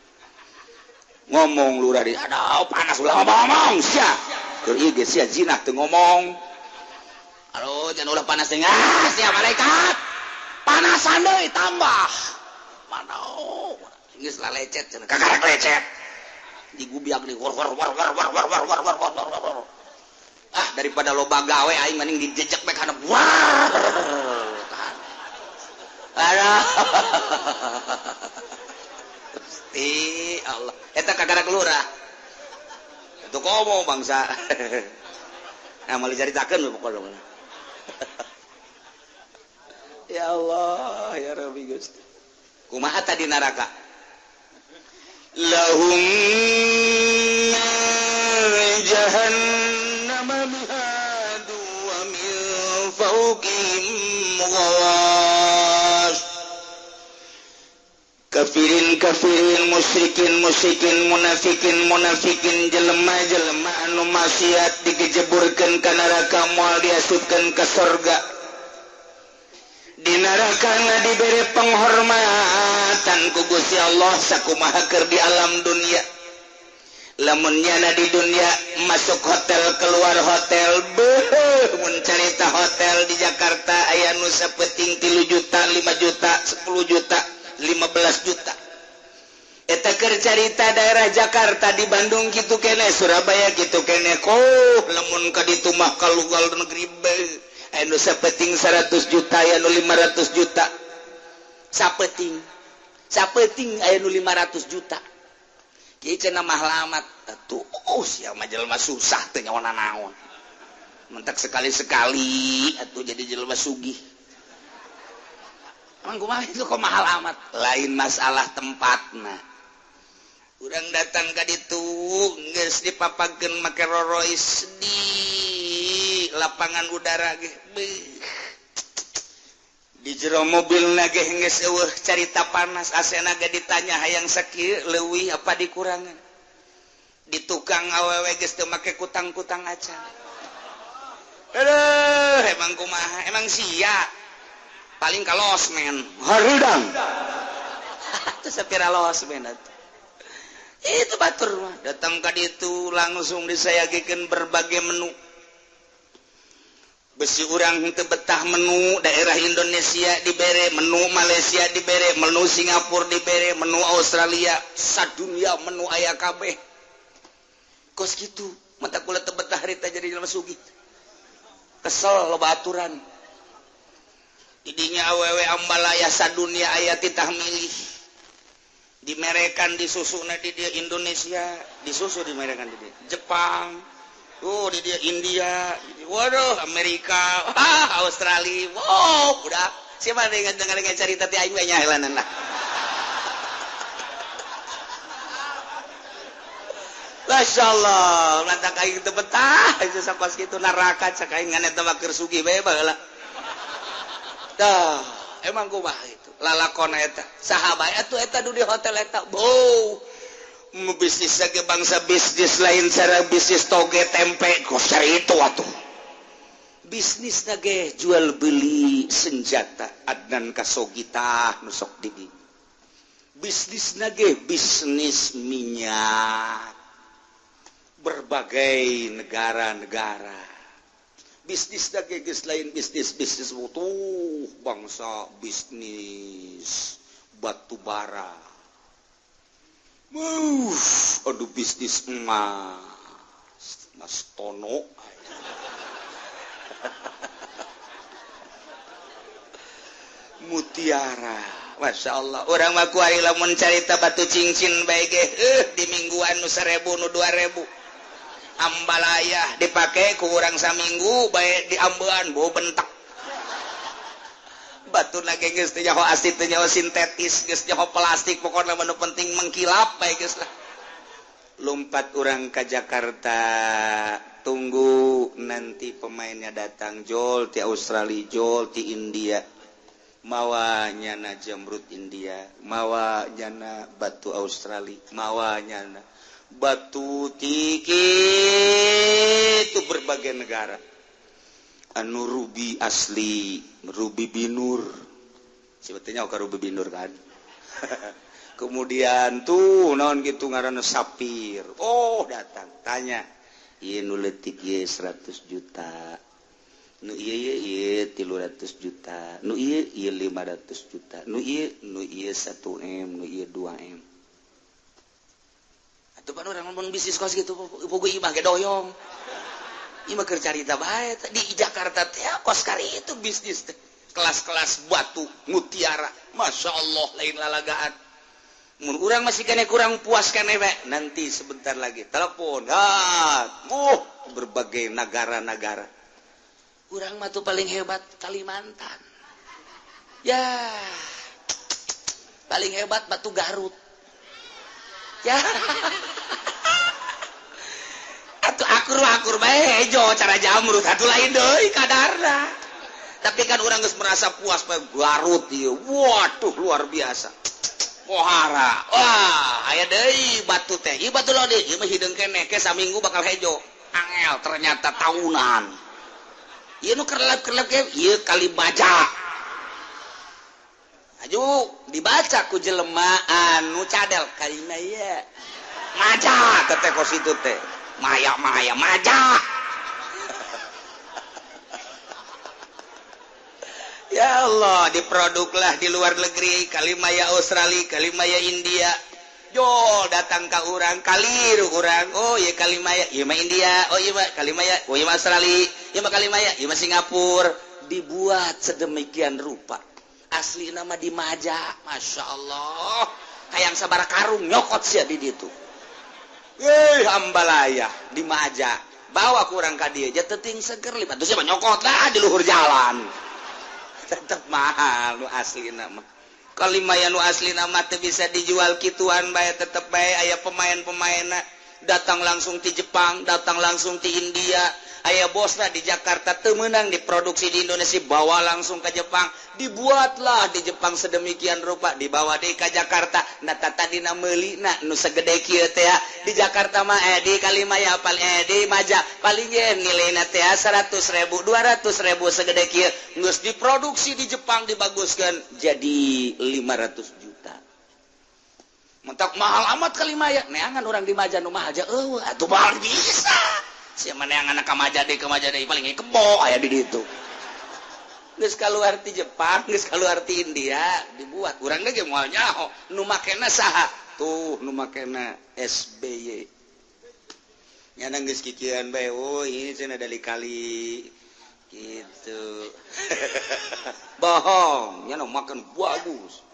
S1: Ngomong lurah di, aduh panas ulah ngomong sia. Keur ieu ge sia zina teu ngomong. Aduh jangan ulah panas teh, ah sia malaikat. Panasan deui tambah. Mana geus lalecet cenah, kakarek lecet. Digubiag di war war war war war war war war war war war. Ah daripada loba gawe aing mending dijejek bae kana. Wah. Aduh. Gusti Allah. Eta kakarak lurah. Itu komo bangsa. Nah, mau dicaritakeun pokokna. Ya Allah, ya Rabbi Gusti. Kumaha tadi neraka?
S2: Lahum jahannam mihadu wa min fawqihim ghawash. Kafirin kafirin, musyrikin musyrikin, munafikin munafikin, jelema-jelema anu maksiat digejeburkeun ka neraka moal diasupkeun ka sorga. Di neraka dibere penghormatan ku Gusti Allah sakumaha keur di alam dunia. Lamun nyana di dunia masuk hotel keluar hotel, beuh mun carita hotel di Jakarta aya nu sapeting 3 juta, 5 juta, 10 juta, 15 juta. Eta keur carita daerah Jakarta, di Bandung kitu keneh, Surabaya kitu keneh. Koh lamun ka ditu mah ka luar negeri beuh aya nu sapeting 100 juta, aya nu 500 juta. Sapeting. Sapeting aya nu 500 juta. Kieu cenah mahal amat. Atuh sia mah jelema susah teu nyawa naon. Mentak sekali-sekali atuh jadi jelema sugih. Emang kumaha itu kok mahal amat? Lain masalah tempatna. Urang datang ka ditu geus dipapakeun make rorois di lapangan udara ge. Beuh. Di jero mobilna ge geus eueuh carita panas, asena ge ditanya hayang sakieu leuwih apa dikurangan. Di tukang awewe geus teu make kutang-kutang acan. Aduh, emang kumaha? Emang sia. Paling ka losmen. Harudang. Itu sapira losmen atuh. Itu batur mah. Datang ka ditu langsung disayagikeun berbagai menu. Besi urang teu betah menu daerah Indonesia dibere, menu Malaysia dibere, menu Singapura dibere, menu Australia, sadunia menu aya kabeh. Kos kitu, mata kula teu betah harita jadi jelema sugih. Kesel loba aturan. Didinya awewe ambalaya sadunia aya titah milih. Dimerekan disusuna di dia Indonesia, disusu dimerekan di dia Jepang. Oh, di dia India, waduh Amerika, ah, Australia, wow, udah. Siapa dengan dengan cerita ti aing we nyaheulanan lah. Masya Allah, lantak aing teu betah, itu sapas kitu neraka cak aing ngan eta mah keur sugih bae baheula. Dah, emang kumaha itu? Lalakon eta, saha bae atuh eta du di hotel eta. Beuh. Bisnis lagi bangsa bisnis lain cara bisnis toge tempe kos cari itu atuh. Bisnis nage jual beli senjata Adnan Khashoggi tah nu sok di dieu. Bisnis nage bisnis minyak berbagai negara-negara.
S1: Bisnis da geus lain bisnis bisnis tuh bangsa bisnis batu bara. Aduh bisnis emas Mas Tono. Mutiara, Masya Allah. Orang mah kuari lamun carita batu cincin bae ge di mingguan nu 1000 nu 2000. Ambalaya dipakai ku urang saminggu bae diambean bau bentak. Batu lagi geus teu nyaho asli teu nyaho sintetis geus nyaho plastik pokona mah nu penting mengkilap bae geus lah. Lompat urang ka Jakarta, tunggu nanti pemainnya datang jol ti Australia, jol ti India. Mawa nyana jamrut India, mawa nyana batu Australia, mawa nyana batu tiki itu berbagai negara. Anu ruby asli, ruby binur. Sebetulnya oke ruby binur kan. Kemudian tuh naon gitu ngaranna sapir. Oh, datang tanya, ieu nu leutik ieu 100 juta. Nu ieu ieu 300 juta, nu ieu ieu 500 juta, nu ieu 1M, nu ieu 2M. Atuh pan urang ngomong bisnis kos gitu, puguh imah ge doyong. Imah keur carita bae di Jakarta teh kos kari itu bisnis teh. Kelas-kelas batu mutiara, Masya Allah lain lalagaan. Mun urang masih kene kurang puas kene we, nanti sebentar lagi telepon, berbagai negara-negara. Urang mah tuh paling hebat Kalimantan. Ya. Paling hebat batu Garut. Ya. Atuh akur-akur bae hejo cara jamrut atuh lain deui kadarna. Tapi kan urang geus merasa puas bae Garut ieu. Waduh luar biasa. Pohara. Wah, aya deui batu teh. Ieu batu lode, ieu mah hideung keneh ke saminggu bakal hejo. Angel ternyata tahunan. Ieu nu kerlap-kerlap ge ieu kali baja. Aju dibaca ku jelema anu cadel kalima ieu. Maja teh kos itu teh. Maya-maya maja. Ya Allah, diproduklah di luar negeri, kalimaya Australia, kalimaya India. Jo datang ka urang kaliru urang. Oh ieu kalimaya, ieu mah India, oh ieu mah kalimaya, oh ieu mah Australia, ieu mah kalimaya, ieu mah Singapura. Dibuat sedemikian rupa. Asli nama di Maja, Masya Allah. Hayang sabara karung nyokot sia di ditu. Ambalaya di Maja. Bawa kurang ka dieu ja teuting seger lima. Terus mah nyokot lah di luhur jalan. Tetep mahal nu asli nama. Kalimaya nu asli nama teu bisa dijual kituan bae tetep bae aya pemain-pemainna datang langsung ti Jepang, datang langsung ti India. Aya bosna di Jakarta teu meunang diproduksi di Indonesia bawa langsung ke Jepang, dibuatlah di Jepang sedemikian rupa dibawa deui ka Jakarta. Nah tadina meulina nu segede kieu teh di Jakarta mah di Kalimaya paling di Maja paling ye nilaina teh 100.000 200.000 segede kieu geus diproduksi di Jepang dibaguskeun jadi 500 juta. Mentak mahal amat Kalimaya neangan urang di Maja nu mahal aja eueuh atuh mahal bisa. Si mana yang anak kamaja deh paling kebo aya di ditu. Geus kaluar ti Jepang, geus kaluar ti India, dibuat. Urang ge moal nyaho nu makena saha? Tuh nu makena SBY. Nyana geus kikieuan bae, oh ini cenah dari kali gitu. Bohong, nyana makan bagus.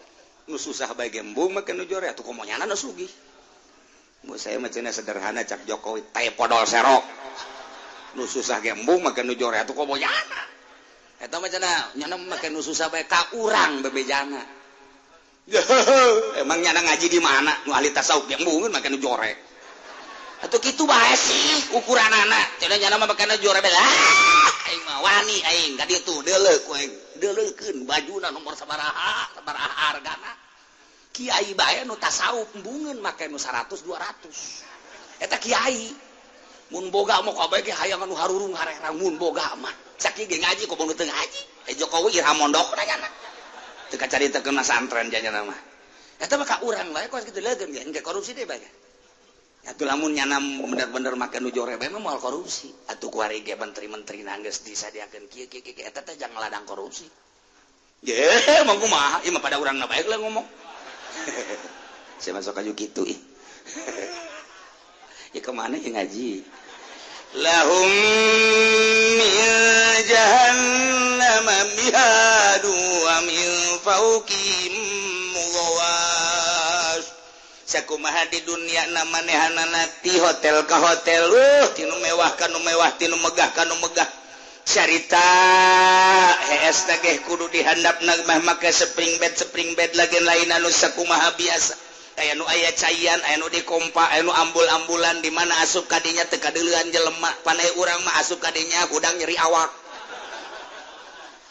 S1: Nu susah bae gembung make nu jore atuh komo nyana nu sugih. Mu saya mah cenah sederhana cak Jokowi teh podol serok. Nu susah gembung make nu jore atuh komo nyana. Eta mah cenah nyana make nu susah bae ka urang bebejana. Emang nyana ngaji di mana? Nu ahli tasawuf gembungeun make nu jore. Atuh kitu bae sih ukuranana. Cenah nyana mah make nu jore bae. Aing mah wani aing ka ditu deuleuh ku aing. Deuleukeun bajuna nomor sabaraha, sabaraha hargana. Kiai bae nu tasawuf embungeun make nu 100 200. Eta kiai mun boga mah kabeh ge hayang anu harurung harerang mun boga mah. Sakieu ge ngaji komo nu teu ngaji. Jokowi iraha mondokna nyana. Teu kacaritakeun santren janyana mah. Eta mah ka urang bae kos kitu leugeun ge engke korupsi deui bae. Atuh lamun nyana bener-bener make nu jore bae mah moal korupsi. Atuh kuari ge menteri-menteri geus disadiakeun kieu kieu kieu eta teh jang ladang korupsi. Ye, mah kumaha? Ieu mah pada urangna bae lah ngomong. Saya masuk aja gitu ih. Ya kemana ya ngaji?
S2: Lahum min jahannam mihadu wa min fawqihim ghawash.
S1: Sakumaha di dunia manehanana ti hotel ka hotel, tinu mewah kanu mewah, tinu megah kanu megah. Carita hees ge kudu dihandap mah make spring bed, spring bed lagi lain anu sakumaha biasa. Aya nu aya caian, aya nu dikompa, aya nu ambul-ambulan di mana asup kadinya teu kadeulean jelema. Panai urang mah asup kadinya hudang nyeri awak.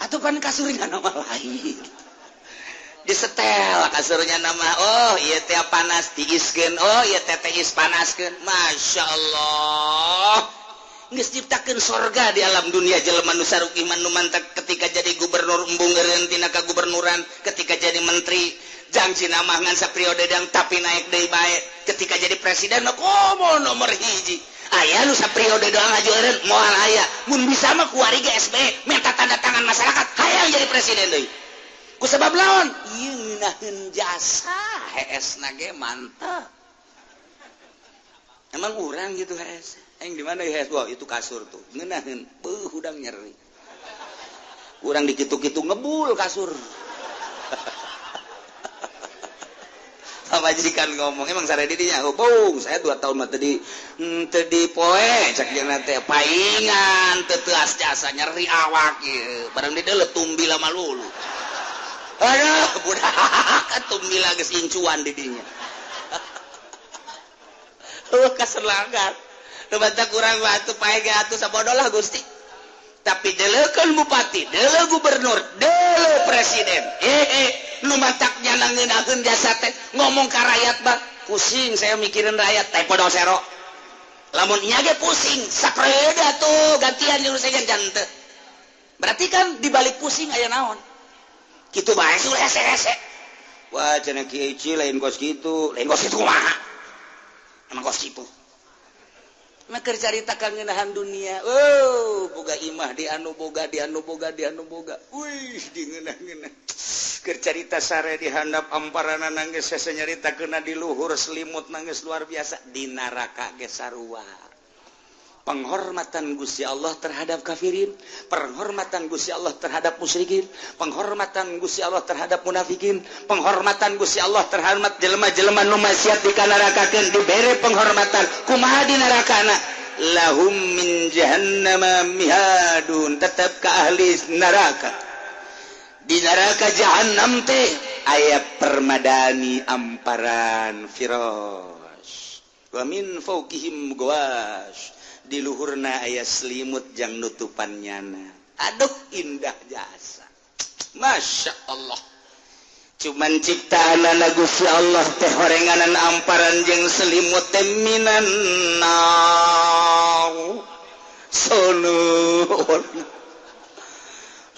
S1: Atuh pan kasurnya nama lain. Disetel kasurnya nama, oh ieu teh panas tiiskeun, oh ieu teh tiis panaskeun. Masya Allah. Geus ciptakeun sorga di alam dunia jelema nu sarugih mah nu mantak ketika jadi gubernur embung eureun tina kagubernuran, ketika jadi menteri jang cina mah ngan sapriode dang tapi naik deui bae, ketika jadi presiden mah komo nomor hiji. Aya nu sapriode doang aju eureun moal aya. Mun bisa mah kuari ge SBY minta tanda tangan masyarakat hayang jadi presiden deui. Ku sebab laon? Ieu ngeunaheun jasa heesna ge mantap. Emang urang gitu hees. Aing di mana hees? Wah, itu kasur tuh. Ngeunaheun, beuh hudang nyeri. Urang dikitu-kitu ngebul kasur. Pamajikan ngomong, emang sare didinya, oh, bung, saya 2 tahun mah tadi tadi poe cek jeung teh paingan teu teuas jasa nyeri awak ieu. Barang di deuleu tumbila malulu. Aduh, budak tumbila geus incuan di dinya. Eueuh kaselangat. Nu batak urang mah atuh pae ge atuh sabodo lah Gusti. Tapi deuleukeun bupati, deuleu gubernur, deuleu presiden. Nu mataknya ngeunaheun jasa teh ngomong ka rakyat bah pusing saya mikirin rakyat teh podo sero. Lamun nya ge pusing sapreda tuh gantian jeung sejen jante. Berarti kan dibalik pusing aya naon? Kitu bae sudah hese-hese. Wah cenah Kiai Ci lain kos kitu, lain kos kitu kumaha? Emang kos kitu. Mah keur carita ka ngeunahan dunia. Oh, boga imah di anu boga, di anu boga, di anu boga. Wih, di ngeunah-ngeunah. Keur carita sare di handap amparana nangis hese nyarita keuna di luhur selimut nangis luar biasa di neraka ge sarua. Penghormatan Gusti Allah terhadap kafirin, penghormatan Gusti Allah terhadap musyrikin, penghormatan Gusti Allah terhadap munafikin, penghormatan Gusti Allah terhadap jelema-jelema nu maksiat dikanarakakeun dibere penghormatan. Kumaha di nerakana? Lahum min jahannama mihadun, tetep ka ahli neraka. Di neraka jahannam teh aya permadani amparan firas. Wa min fawqihim ghawash. Di luhurna aya selimut jang nutupan nyana. Aduh indah jasa. Masya Allah. Cuman ciptaan Gusti Allah teh horenganan amparan jeung selimut teh minan nar. Sono.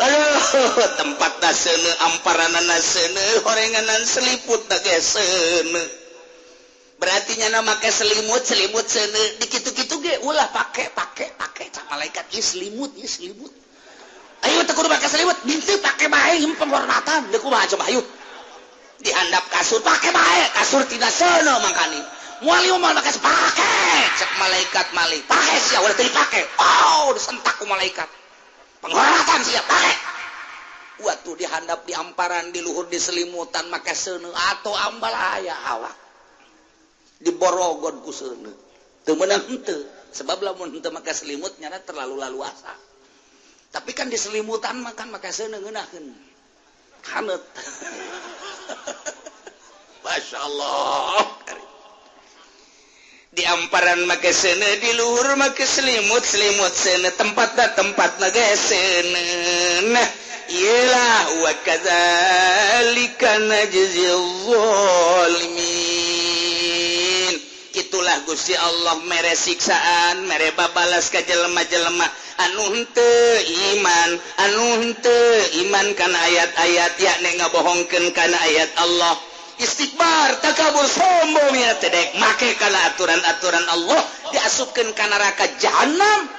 S1: Aduh tempatna seuneu amparanana seuneu horenganan seliputna ge seuneu. Berarti nyana make selimut, selimut seuneu dikitu-kitu ge ulah pake pake pake cak malaikat ieu selimut, ieu selimut. Ayo teu kudu make selimut, henteu pake bae ieu penghormatan. Deuk kumaha coba ayo. Dihandap kasur pake bae, kasur tina seuneu mangkani. Moal ieu moal make pake cak malaikat malik. Pake sia ulah teu dipake. Oh, disentak ku malaikat. Penghormatan sia pake. Waktu dihandap di amparan di luhur di selimutan make seuneu atau ambalaya awak. Diborogon ku seuneu. Teu meunang henteu, sebab lamun henteu make selimut nyana terlalu laluasa. Tapi kan di selimutan mah kan make seuneu ngeunaheun. Haneut. Masya Allah. Di amparan make seuneu, di luhur make selimut, selimut seuneu, tempatna tempatna ge seuneu. Nah, iyalah wa kadzalika najzil zalimin. Itulah Gusti Allah mere siksaan, mere babalas ka jelema-jelema anu henteu iman, anu henteu iman kana ayat-ayat yakni ngabohongkeun kana ayat Allah. Istikbar, takabur, sombong ya Teu daek make kana aturan-aturan Allah, diasupkeun ka neraka jahanam,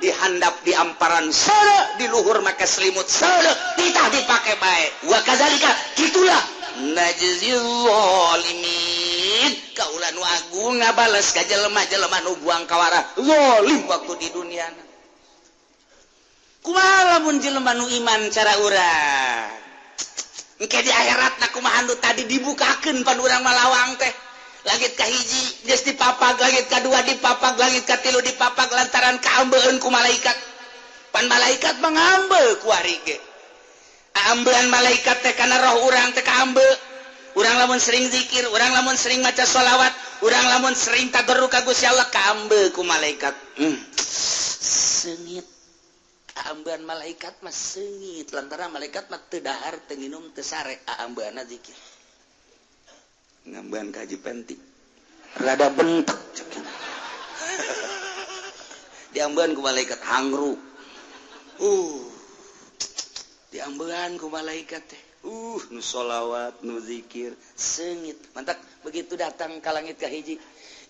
S1: dihandap di amparan seuleuh, di luhur make selimut seuleuh, titah dipake bae. Wa kadzalika, gitulah, najzil zalimin, kaula nu agung ngabales ka jelema-jelema nu buang kawara zalim waktu di dunia. Kumaha lamun jelema nu iman cara urang? Engke di akhirat na kumaha? Nu tadi dibukakeun pan urang malawang teh, langit kahiji geus dipapag, langit kadua dipapag, langit katilu dipapag, lantaran kaambeun ku malaikat. Pan malaikat mengambe kuari ge, ambean malaikat teh kana roh urang teh kaambe. Urang lamun sering zikir, urang lamun sering maca sholawat, urang lamun sering tadarru ka Gusti Allah, kaambe ku malaikat. Seungit kaambean malaikat mah, seungit, lantaran malaikat mah teu dahar, teu nginum, teu sare, aambeanna zikir. Ngambean kaji penti rada bentek, diambean ku malaikat hangru, diambean ku malaikat teh, nu sholawat, nu zikir seungit. Mantap, begitu datang ka langit kahiji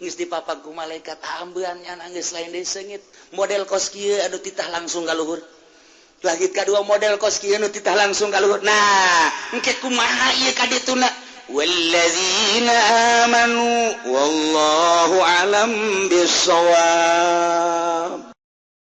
S1: geus dipapag ku malaikat, ambean nya geus lain deui, seungit model kos kieu, aduh, titah langsung ka luhur. Langit kadua model kos kieu, nu titah langsung ka luhur. Nah, engke kumaha ieu ka dituna?
S2: Walladzina amanu wallahu alam bissawab.